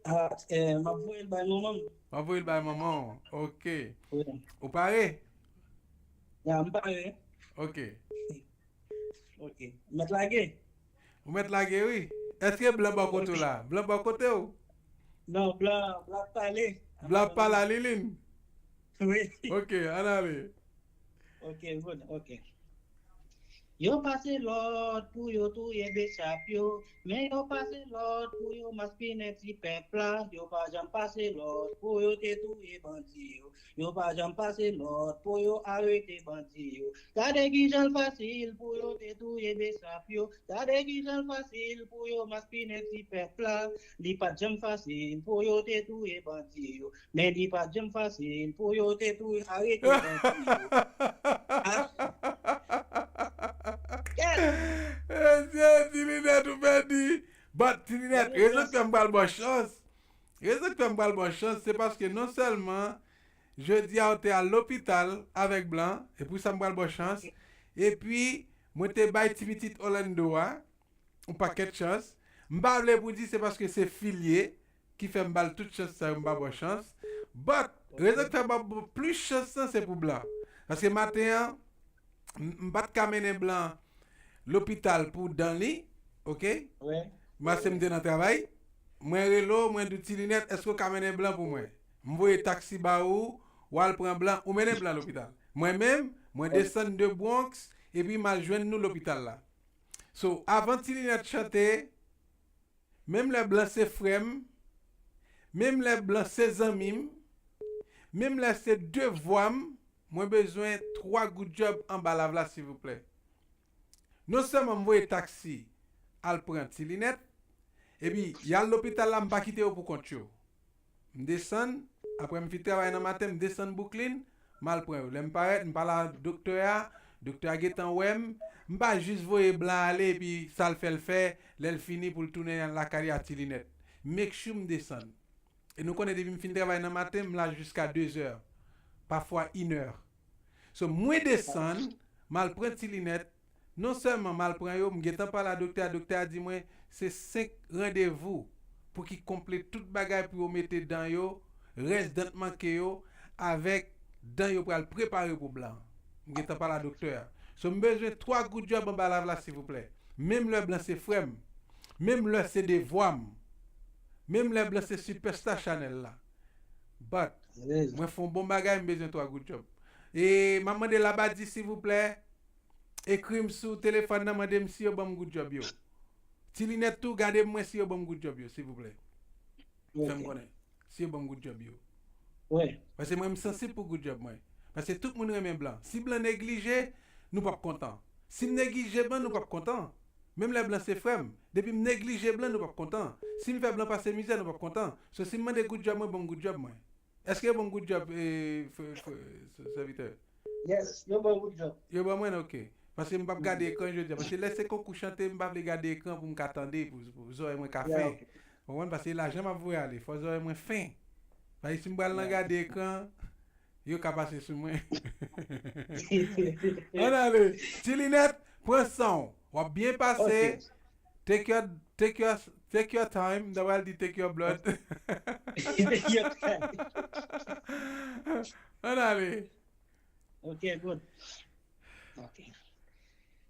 Ah, eh, m ap voye l bay manman m. W ap voye l bay manman w. Ok. Ou pare? Ya, m pare. Ok. Ok. Mèt lage? Ou mèt lage wi. Èske blan bò kote w la? Blan bò kote w? Non, blan, blan ap pale. Blan ap pale a Lilin? Wi. Ok, ann ale. Ok, good, ok. Yo pase lòd pou yo touye besap yo, men yo pase lòd pou yo maspinen ti pèp la. Yo pa janm pase lòd pou yo te touye bandi yo. Yo pa janm pase lòd pou yo arete bandi yo. Gade kijan l fasil pou yo te touye besap yo. Gade kijan l fasil pou yo maspinen ti pèp la. Li pa t janm fasil pou yo te touye bandi yo. Men li pa t janm fasil pou yo te touye arete bandi yo. Mesye, Ti Linèt ou pèdi. But Ti Linèt, rezon k fè m pral ba w chans. Rezon k fè m pral ba w chans, se paske non sèlman jodi a ou te al lopital avèk blan, e pou sa m pral ba w chans, epi mwen te bay ti pitit Orlando a yon pakèt chans. M pa vle pou di se paske se fi l ye ki fè m ba l tout chans sa yo, m pa ba w chans. But, rezon k fè m ap ba w plis chans lan, se pou blan. Paske maten an, m m pa t ka mennen blan lopital pou dan li, ok? Wi. Maten m te nan travay. Mwen rele w, mwen di w, Ti Linèt, èske w ka mennen blan pou mwen? M voye taksi ba ou, w al pran blan, ou mennen blan lopital. Mwen menm, mwen desann de Bronx, epi m al jwenn nou lopital la. So, avan Ti Linèt chante, menm lè blan se frè m, menm lè blan se zanmi m, menm lè se devwa m, mwen bezwen twa goud djòb anba lav la, silvouplè. Non sèlman m voye taksi al pran Ti Linèt, epi y al lopital la, m pa kite yo pou kont yo. M desann, apre m fin travay nan maten, m desann Brooklyn, m al pran yo. Lè m parèt, m pale a doktè a, doktè a gentan wè m. M pa jis voye blan ale epi sa l fè l fè, lè l fini pou l tounen lakay li a Ti Linèt. Make sure m desann. E nou konnen depi m fin travay nan maten, m la jiska dezè, pafwa inè. So, mwen desann, m al pran Ti Linèt, non sèlman m al pran yo, m gentan pale a doktè a, doktè a di mwen se senk randevou pou ki konplete tout bagay pou yo mete dan yo, rès dan k manke yo, avèk dan yo pral prepare pou blan. M gentan pale a doktè a. So, m bezwen twa goud djòb anba lav la, silvouplè. Menm lè blan se frè m, menm lè se devwa m, menm lè blan se sipèsta chanèl la. But, mwen fè yon bon bagay, m bezwen twa goud djòb. E m ap mande Labadi, silvouplè, ekri m sou telefòn nan, mande m si yo ban m goud djòb yo. Ti Linèt tou, gade m wè si yo ban m goud djòb yo, silvouplè. Fè m konnen si yo ban m goud djòb yo. Wi. Paske mwen, m sansib pou goud djòb mwen. Paske tout moun renmen blan. Si blan neglije, nou p ap kontan. Si m neglije blan, nou p ap kontan. Menm lè blan se frè m, depi m neglije blan, nou p ap kontan. Si m fè blan pase mizè, nou p ap kontan. So, si m mande goud djòb mwen, ban m goud djòb mwen. Èske yo ban m goud djòb, e, frè, frè, sèvitè? Yes, yo ban goud djòb. Yo ban mwen, ok. Paske m p ap gade ekran jodi a. Paske lè se konkou chante, m pa vle gade ekran pou m ka tande, pou, pou zòrèy mwen ka fen. Ou konprann? Paske lajan m ap voye ale, fò zòrèy mwen fen. Paske si m pral nan gade ekran, yo ka pase sou mwen. Ann ale. Ti Linèt, pran san w. W ap byen pase. Take your, take your, take your time. M ta pral di take your blood. Ann ale. Ok, good. Ok.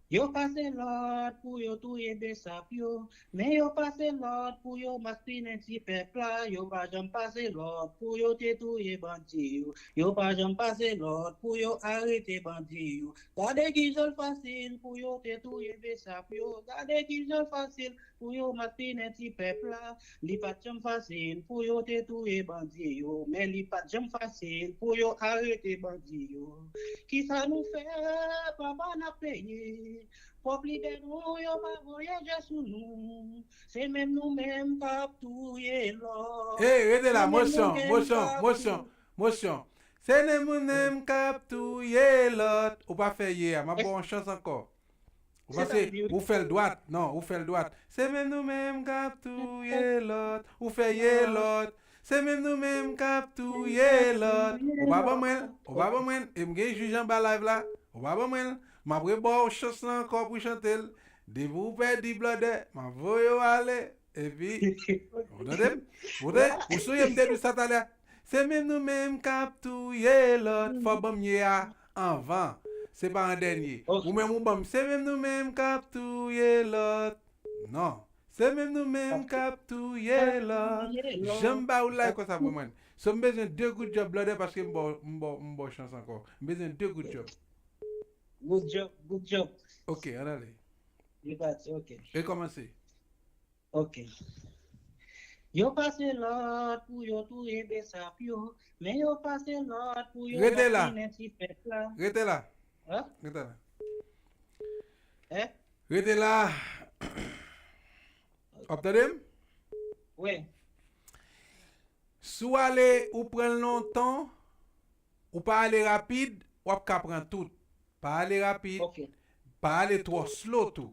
Yo pase lòd pou yo touye besap yo, men yo pase lòd pou yo maspinen ti pèp la. Yo pa janm pase lòd pou yo te touye bandi yo. Yo pa janm pase lòd pou yo arete bandi yo. Gade kijan l fasil pou yo te touye besap yo. Gade kijan l fasil pou yo maspinen ti pèp la. Li pa t janm fasil pou yo te touye bandi yo, men li pa t janm fasil pou yo arete bandi yo. Kisa nou fè, papa, n ap peye? Pwòp lidè nou yo pa voye je sou nou. Se menm nou menm k ap touye lòt. Ey, rete la, mosyon, mosyon, mosyon, mosyon. Se menm nou menm k ap touye lòt. Ou pa fè ye a, m ap ba w yon chans ankò. Ou pase, ou fè l dwat. Non, ou fè l dwat. Se menm nou menm k ap touye lòt. Ou fè ye lòt. Se menm nou menm k ap touye lòt. Ou pa ban mwen l. Ou pa ban mwen l. E m gen jij anba live la. Ou pa ban mwen l. M ap reba w chans lan ankò pou chante l. Depi w pèdi blòdè, m ap voye w ale. Epi, ou tande m? Ou tande? Ou sonje m te di w sa talè? Se menm nou menm k ap touye lòt. Fò w ban m ye a anvan. Se pa an dènye. Ou menm ou ban m. Se menm nou menm k ap touye lòt. Non. Se menm nou menm k ap touye lòt. Jan m ba ou la, e konsa pou mwen. So, m bezwen de goud djòb, blòdè, paske m ba w, m ba w, m ba w chans ankò. M bezwen de goud djòb. Good job, good job. Ok, ann ale. Li pati, ok. Rekòmanse. Ok. Yo pase lòd pou yo touye besap yo, men yo pase lòd pou yo Rete la. Maspinen ti pèp la. Rete la. Hein? Rete la. Hein? Rete la. W ap tande m? Wi. Si w ale, ou pran l lontan, ou pa ale rapid, w ap ka pran tout. Pa ale rapid, Ok. pa ale twò slow tou.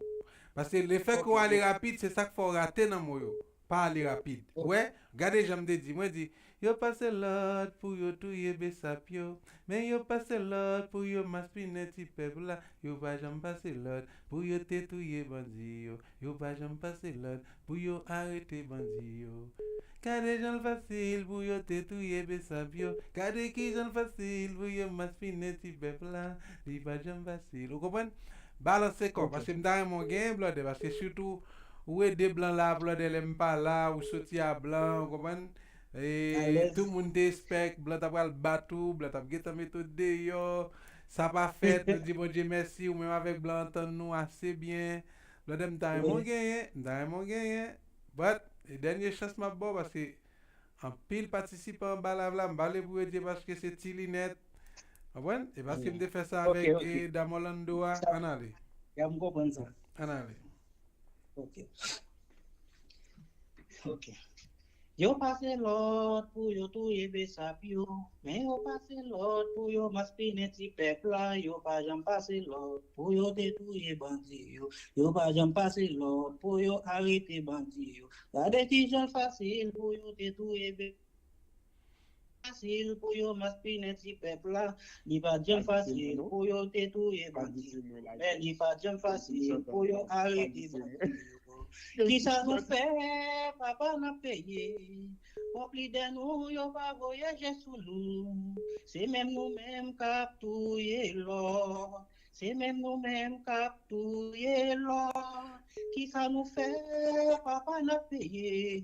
Paske lefètke w Ok. ale rapid, se sa k fè w rate nan mo yo. Pa ale rapid. Ok. Ou wè, gade jan m te di. Mwen di, yo pase lòd pou yo touye besap yo. Men yo pase lòd pou yo maspinen ti pèp la. Yo pa janm pase lòd pou yo te touye bandi yo. Yo pa janm pase lòd pou yo arete bandi yo. Gade jan l fasil pou yo te touye besap yo. Gade kijan l fasil pou yo maspinen ti pèp la. Li pa janm fasil. Ou konprann? Balanse kò, Ok. paske m ta renmen w genyen, blòdè, paske sitou ou ede blan la, blòdè, lè m pa la, ou soti a blan, ou konprann? E Alèz. tout moun te espèk blan ta pral bat ou, blan t ap gentan mete w deyò. Sa pa fèt, nou di Bondye mèsi, ou menm avèk blan antann nou ase byen. Blòdè, m ta renmen w Wi. genyen, m ta renmen w genyen. But, e dènye chans m ap ba w, paske anpil patisipan anba live la, m pa vle pou yo di paske se Ti Linèt. Konprann? E paske m te fè sa Ok, avèk, ok. e, Dam Orlando a. Sa- Ann ale. Ya, m konprann sa. Ann ale. Ok. Ok. Yo pase lòd pou yo touye besap yo, men yo pase lòd pou yo maspinen ti pèp la, yo pa janm pase lòd pou yo te touye bandi yo, yo pa janm pase lòd pou yo arete bandi yo. Gade kijan fasil pou yo te touye be- fasil pou yo maspinen ti pèp la, li pa janm fasil pou yo te touye bandi yo, men li pa janm fasil pou yo arete bandi yo. Kisa nou fè, papa, n ap peye? Pwòp lidè nou, yo pa voye je sou nou. Se menm nou menm k ap touye lòt. Se menm nou menm k ap touye lòt. Kisa nou fè, papa, n ap peye?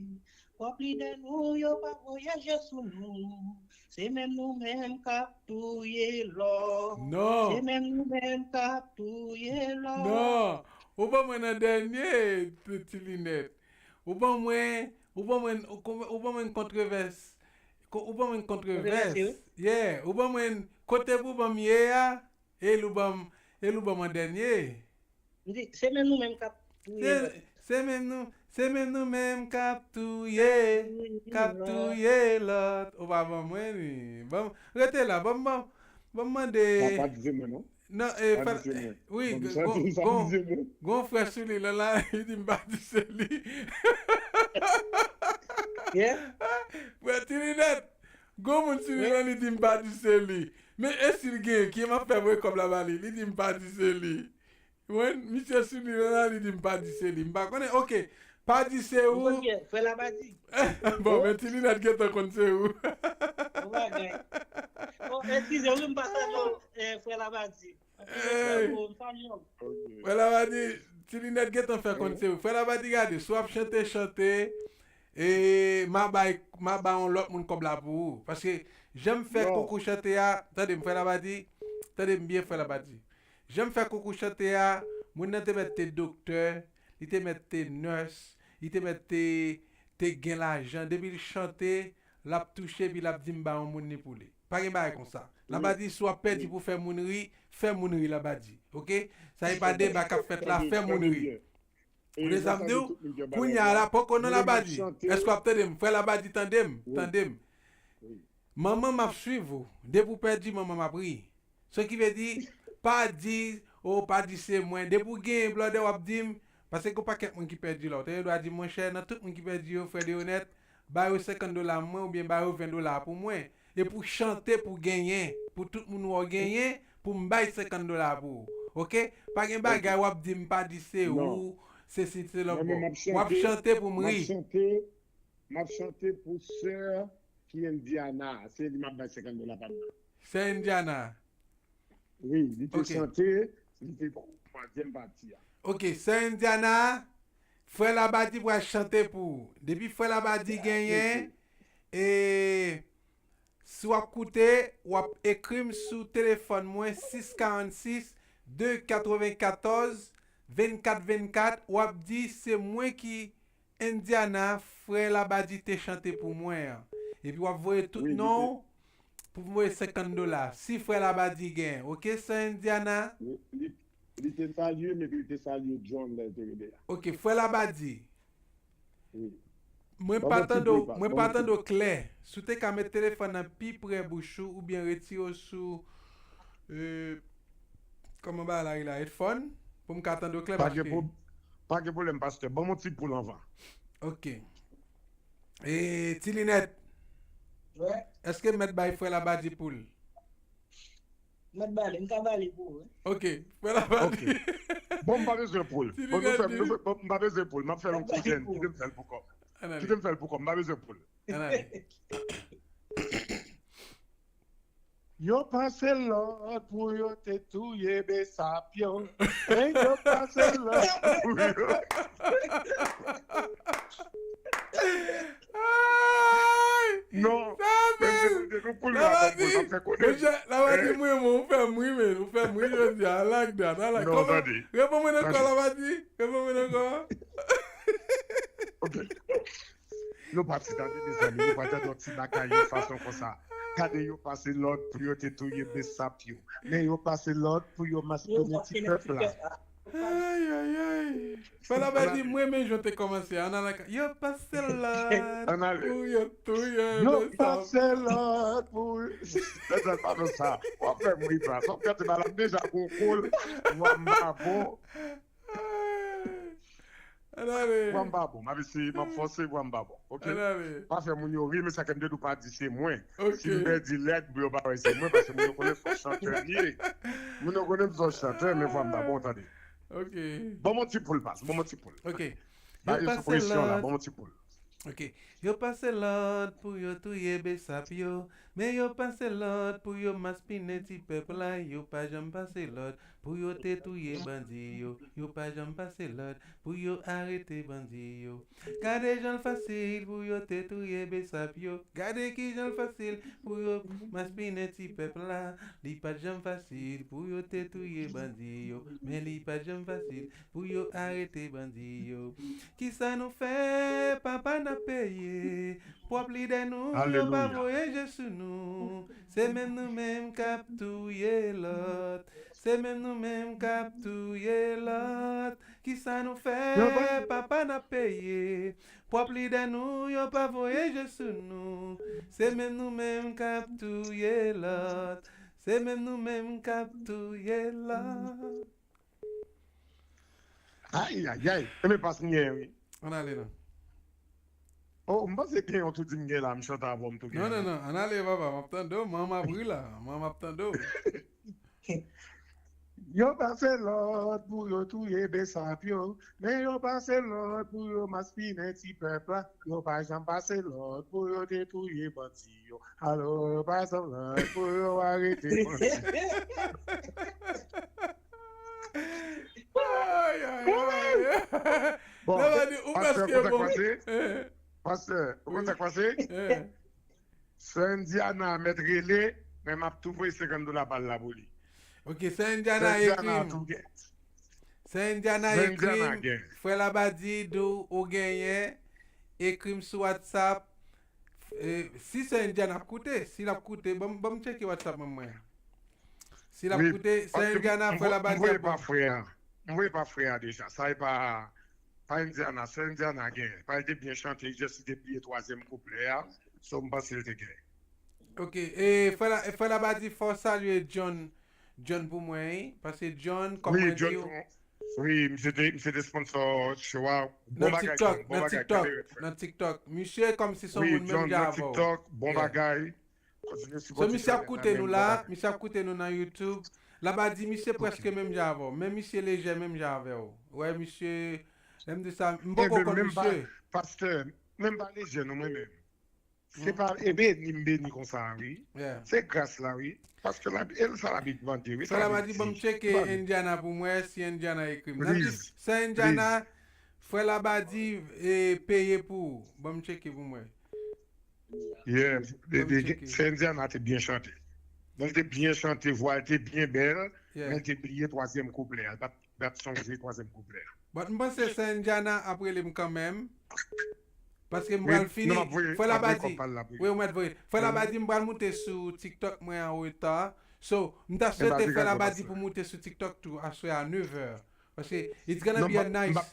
Pwòp lidè nou, yo pa voye je sou nou. Se menm nou menm k ap touye lòt. Non. Se menm nou menm k ap touye lòt. Non. Ou ban mwen nan dènye, Ti Linèt. Ou ban mwen, ou ban mwen, ou ban mwen kontrevès. Ko-, ou ban mwen kontrevès. Kontrevès, wi. Yeah. Ou ban mwen kote pou ban m ye a, e l ou ban m, e l ou ban m an dènye. M di, se menm nou menm k ap touye Se, lòt. se menm nou, se menm nou menm k ap touye, k ap touye lòt. Ou pa ban mwen li. Ban, rete la, ban m, ban m, ban m mande. Sa pa di se mwen, non. Non, e, Pa fè, di se mwen. wi, Ban m gon, santi sa gon, di se mwen. gon frè sou li, la, la, li di m pa di se li. Yeah. Frè Ti Linèt, gon moun sou li, Wi. la, li di m pa di se li. Men e si l gen, ki m ap fè voye kòb la ba li, li di m pa di se li. Mwen, misye sou li, la, la, li di m pa di se li. M pa konnen, ok, pa di se Ou ou. konn ki frè Labadi? Bon, men Ti Linèt gentan konn se ou. Bon bagay. Oh, eskize, wi, m pa salye w, eh, frè Labadi. Hey! Frè Labadi, Ti Linèt gentan fè konn se ou. Frè Labadi, gade, si w ap chante, chante, e m a bay, m a bay yon lòt moun kòb la pou ou. Paske jan m fè Non. konkou chante a, tande m, frè Labadi, tande m byen, frè Labadi. Jan m fè konkou chante a, moun nan te mèt te doktè, li te mèt te nurse, li te mèt te, te gen lajan. Depi l chante, l ap touche, epi l ap di m ba yon moun li pou li. Pa gen bagay konsa. Labadi, si w ap pèdi pou fè moun ri, fè moun ri, Labadi. Ok? Sa e pa deba k ap fèt la, fè moun ri. Ou tande sa m di w? Kounye a la, poko non, Labadi. Èske w ap tande m? Frè Labadi, tande m. Tande m. Manman m ap swiv ou. Depi w pèdi, manman m ap ri. Sa ki vle di, pa di, o, pa di se mwen. Depi w genyen, blòdè, w ap di m. Paske gen yon pakèt moun ki pèdi la. Ou te gen dwa di, monchè, nan tout moun ki pèdi yo, frè Deonèt, ba yo senkant dola mwen oubyen ba yo ven dola pou mwen. E pou chante, pou genyen, pou tout moun wè w genyen, pou m bay senkant dola pou ou. Ok? Pa gen bagay w ap di m pa di se ou, se si se lòt bò. W ap chante pou m ri. M ap chante, m ap chante pou sè ki Indiana. Se li m ap bay senkant dola pa m nan. Sè Indiana. Wi, li te chante, li te twazyèm pati a. Ok, sè Indiana, Frè Labadi pral chante pou ou. Depi Frè Labadi genyen, e si w ap koute, w ap ekri m sou telefòn mwen, sis karannsis, de katrevenkatòz, vennkat vennkat, w ap di se mwen ki Indiana, Frè Labadi te chante pou mwen an. Epi w ap voye tout non w pou voye senkant dola. Si Frè Labadi gen, oke, Sè Indiana? Li te salye m epi li te salye John lè l te rele a. Oke, Frè Labadi. Mwen pa tande w, mwen pa tande w klè. Si w te ka met telefòn nan pi pre bouch ou oubyen retire w sou, euh, kòman bagay la rele la, headphone, pou m ka tande w klè, paske. Pa gen pwoblèm, pastè. Ban m yon ti poul anvan. Oke. E, Ti Linèt. Èske m mèt bay Frè Labadi poul? Mèt bale, m ka bale pou ou, wi. Oke, Frè Labadi. Bon, m pa bezwen poul. Bon, nou fè, nou fè, bon, m pa bezwen poul. M ap fè l yon ti jèn. Kite m fè l pou kò m. Kite m fè l pou kò m. M pa bezwen poul. Yo pase lòd pou yo te touye Besap yo. Men yo pase lòd pou yo. Non. Labadi, Labadi, mwen, mwen, ou fè m ri, men, ou fè m ri jodi a. I like that, I like. Kòman? Reponn mwen ankò, Labadi. Reponn mwen ankò. Ok. Yo pati tande, mezanmi, yo pati tande yon ti bagay yon fason konsa. Gade, yo pase lòd pou yo te touye Besap yo. Men yo pase lòd pou yo maspinen ti pèp la. Ay, ay, ay. Fè Labadi, mwen, men jan te kòmanse. Ann ale. Yo pase lòd pou yo touye Besap. Yo pase lòd pou... Mèt pa nan sa. W ap fè m ri plas. W ap gade bagay la, m deja gon kòl. Vwa m pa bon. Ann ale. Vwa m pa bon. M ap eseye, m ap fòse, vwa m pa bon. Ok? Ann ale. Pa fè moun yo ri, men sa ke m te di w pa di se mwen. Ok. Si m pèdi lèt, pou yo pa wè se mwen, paske moun yo konnen se yon chantè m ye. Moun yo konnen m se yon chantè, men vwa m pa bon, tande. Ok. Ban m yon ti poul, pas. Ban m yon ti poul. Ok. Yo pase lòd. Ban m yon ti poul. Ok. Yo pase lòd pou yo touye Besap yo, men yo pase lòd pou yo maspinen ti pèp la, yo pa janm pase lòd pou yo te touye bandi yo, yo pa janm pase lòd pou yo arete bandi yo. Gade jan l fasil pou yo te touye Besap yo, gade ki jan l fasil pou yo maspinen ti pèp la, li pa t janm fasil pou yo te touye bandi yo, men li pa t janm fasil pou yo arete bandi yo. Kisa nou fè, papa, n ap peye? Pwòp lidè nou, yo pa voye je sou nou. Se menm nou menm k ap touye lòt. Se menm nou menm k ap touye lòt. Kisa nou fè, papa, n ap peye? Pwòp lidè nou, yo pa voye je sou nou. Se menm nou menm k ap touye lòt. Se menm nou menm k ap touye lòt. Ay, ay, ay. Enben, pas m gen, wi. Ann ale, non. Oh, m panse gen yon tou di m gen la, m chante avè w, m tou gen. Non, non, non. Ann ale, papa. M ap tande w. Manman ap ri la. Manman ap tande w. Yo pase lòd pou yo touye Besap yo, men yo pase lòd pou yo maspinen ti pèp la. Yo pa janm pase lòd pou yo te touye bandi yo. Alò, yo pase lòd pou yo arete bandi. Ay, ay, ay. Bon, pastè, ou konn sa k pase? Pastè, ou konn sa k pase? Sè Indiana mèt rele, men m ap tou voye senkant dola pa l la pou li. Ok, Sè Indiana ekri m. Sè Indiana ekri m. Frè Labadi di w ou genyen, ekri m sou WhatsApp. E, si Sè Indiana ap koute, si l ap koute, ban m, ban m tcheke WhatsApp mwen, mwen. Si l ap koute, Sè Indiana, Frè Labadi ap bon. M voye pa frè a. M voye pa frè a deja. Sa e pa, pa Indiana, Sè Indiana genyen. Pa l te byen chante, li just li te bliye twazyèm kouplè a. So, m panse l te genyen. Ok, e Frè La-, Frè Labadi, fò w salye John, John pou mwen, wi. Paske John, kòm mwen di w, wi, misye te, misye te sponsor show a. Bon bagay, John. Bon bagay, kenbe rèd, frè. Nan TikTok. Misye kòmsi se yon moun menm jan avè w. Wi, John, nan TikTok, bon bagay. Kontinye sipòte chanèl la, menm bagay. So, misye ap koute nou la, misye ap koute nou nan YouTube. Labadi, misye prèske menm jan avè w. Men misye lejè menm jan avè w. Wè, misye, lè m di sa, m poko konn misye. Pastè, menm pa lejè non, mwen menm. Se pa, e beni, m beni konsa, wi. Se gras la, wi. Paske la, e sa Labib mande, wi, sa Labib di. Labadi, ban m tcheke Indiana pou m wè si Indiana ekri m. Sè Indiana, Frè Labadi, e, peye pou ou. Ban m tcheke pou mwen. Yeah, de, de, Sè Indiana te byen chante. Mwen te byen chante, vwa l te byen bèl, men te bliye twazyèm kouplè a. L pa t sonje twazyèm kouplè a. But m panse Sè Indiana ap rele m kanmenm. Paske m pral fini. Frè Labadi. Wi, ou mèt voye. Frè Labadi, m pral moute sou TikTok mwen an reta. So, m ta swete Frè Labadi pou moute sou TikTok tou aswè a nèf è. Paske it's gonna be a nice.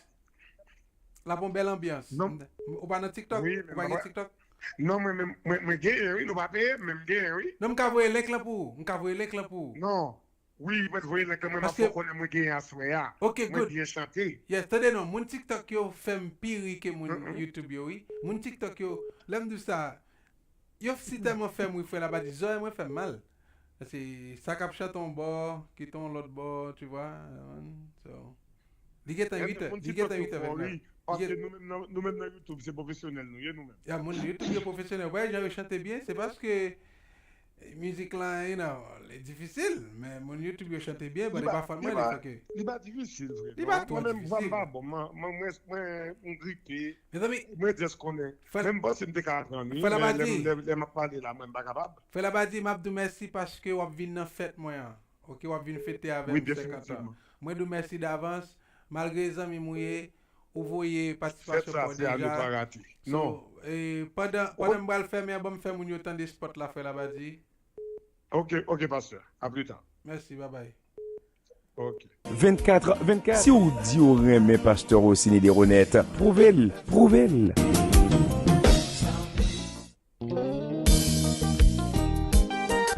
L ap yon bèl anbyans. Ou pa nan TikTok? Ou pa gen TikTok? Non, mwen menm, mwen, mwen genyen, wi. Nou pa peye m, men m genyen, wi. Non, m ka voye link lan pou ou. M ka voye link lan pou ou. Non. Wi, mwen voye link lan, mwen, m ap fè w konnen mwen genyen aswè a. Ok, good. Mwen byen chante. Yes, tande non, moun TikTok yo fè m pi ri ke moun YouTube yo, wi. Moun TikTok yo, lè m di w sa, yo si tèlman fè m ri, Frè Labadi, zòrèy mwen fè m mal. Paske sa k ap chante yon bò, kite yon lòt bò, tu vois. So, li gentan uit è, li gentan uit è vennèf. Paske nou menm nan, nou menm nan YouTube, se pwofesyonèl nou ye, nou menm. Ya, moun YouTube yo pwofesyonèl. Wè, jan yo chante byen, se paske eh, mizik lan, you know, li difisil, men moun YouTube yo chante byen, but e pa fòt mwen li, fòke. Li pa difisil, vre. Li pa twò difisil. Mwen menm, vwa m pa bon, mwen, mwen, mwen, mwen gripe. Mezanmi, mwen just konnen. Menm panse m te ka aprann, wi, men lè, lè, lè m ap pale la, mwen m pa kapab. Frè Labadi, m ap di w mèsi paske w ap vin nan fèt mwen an. Ok, w ap vin fete avè m senkant an. Mwen di w mèsi davans, malgre zanmi m ou ye, ou voye patisipasyon pa w deja. So, e, pandan, pandan m pral fèmen an, ban m fè moun yo tande spot la, Frè Labadi. Ok, ok, pastè. A pli ta. Mèsi, babay. Ok. Vennkat vennkat. Si w di w renmen pastè Rosiny Deronette, pwouve l, pwouve l.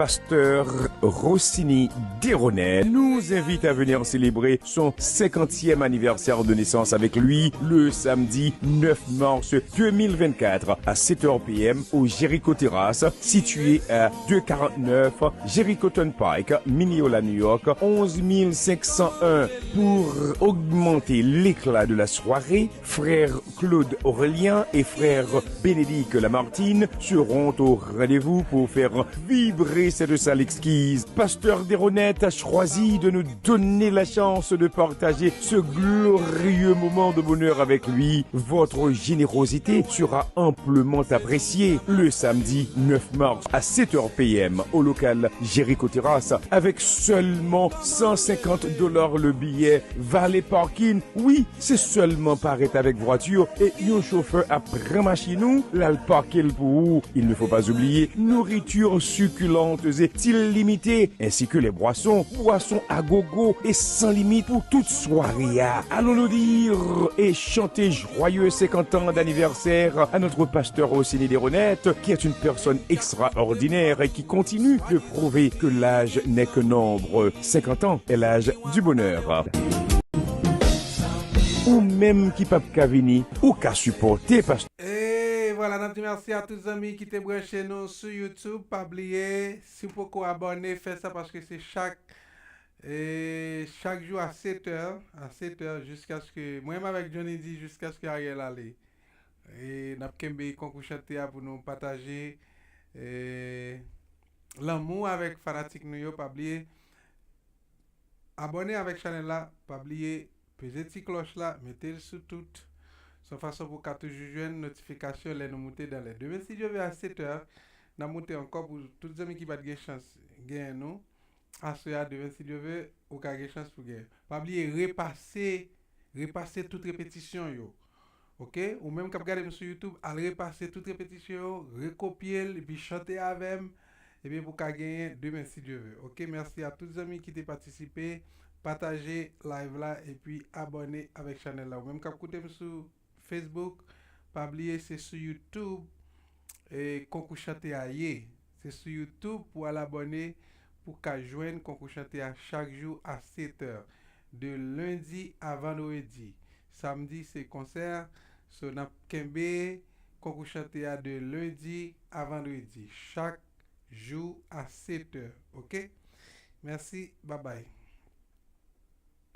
Pasteur Rossini Deronette nous invite à venir célébrer son cinquantième anniversaire de naissance avec lui le samedi neuf mars deux mille vingt-quatre à sept heures P M au Jericho Terrace, situé à deux quarante-neuf Jericho Turnpike, Mineola, New York, onze mille cinq cent un. Pour augmenter l'éclat de la soirée, frère Claude Aurélien et frère Bénédicte Lamartine seront au rendez-vous pour faire vibrer cette salle exquise. Pasteur Deronette a choisi de nous donner la chance de partager ce glorieux moment de bonheur avec lui. Votre générosité sera amplement appréciée le samedi neuf mars à sept heures P M au local Jericho Terrace avec seulement cent cinquante dollars le billet, valet parking. Oui, se sèlman parèt avèk vwati e yon chofè ap pran machin ou, l al pake l pou ou. Il ne faut pas oublier, nourriture succulente est illimitée, ainsi que les boissons, boissons à gogo et sans limite pour toute soirée. Allons nous dire et chanter joyeux cinquante ans d'anniversaire à notre pasteur Rossini Deronette, qui est une personne extraordinaire et qui continue de prouver que l'âge n'est qu'un nombre. Cinquante ans est l'âge du bonheur. Ou menm ki p ap ka vini, ou ka sipòte pastè. E vwala, n ap di mèsi a tout zanmi ki te branche nou sou YouTube. Pa bliye, si w poko abòne, fè sa paske se chak, e, chak jou a sèt è, a sèt è, jiskaske, mwen menm avèk Johnny di, jiskaske Ariel ale. E n ap kenbe konkou chante a pou nou pataje, e, lanmou avèk fanatik nou yo. Pa bliye, abòne avèk chanèl la, pa bliye peze ti klòch la, mete l sou tout. Se yon fason pou w ka toujou jwenn notifikasyon lè nou moute dan lè. Demen, si Dye vle, a sèt è, n ap moute ankò pou tout zanmi ki pa t gen chans genyen nou. Aswè a, demen, si Dye vle, ou ka gen chans pou genyen. Pa bliye repase, repase tout repetisyon yo. Ok? Ou menm k ap gade m sou YouTube, al repase tout repetisyon yo, rekopye l, epi chante avè m, ebyen pou w ka genyen demen si Dye vle. Ok? Mèsi a tout zanmi ki te patisipe, pataje live la, epi abòne avèk chanèl la. Ou menm k ap koute m sou Facebook, pa bliye se sou YouTube, e, konkou chante a ye. Se sou YouTube pou al abòne pou ka jwenn konkou chante a chak jou a sèt è, de lendi a vandredi. Samdi se konsè, so n ap kenbe konkou chante a de lendi a vandredi, chak jou a sèt è, ok? Mèsi, babay.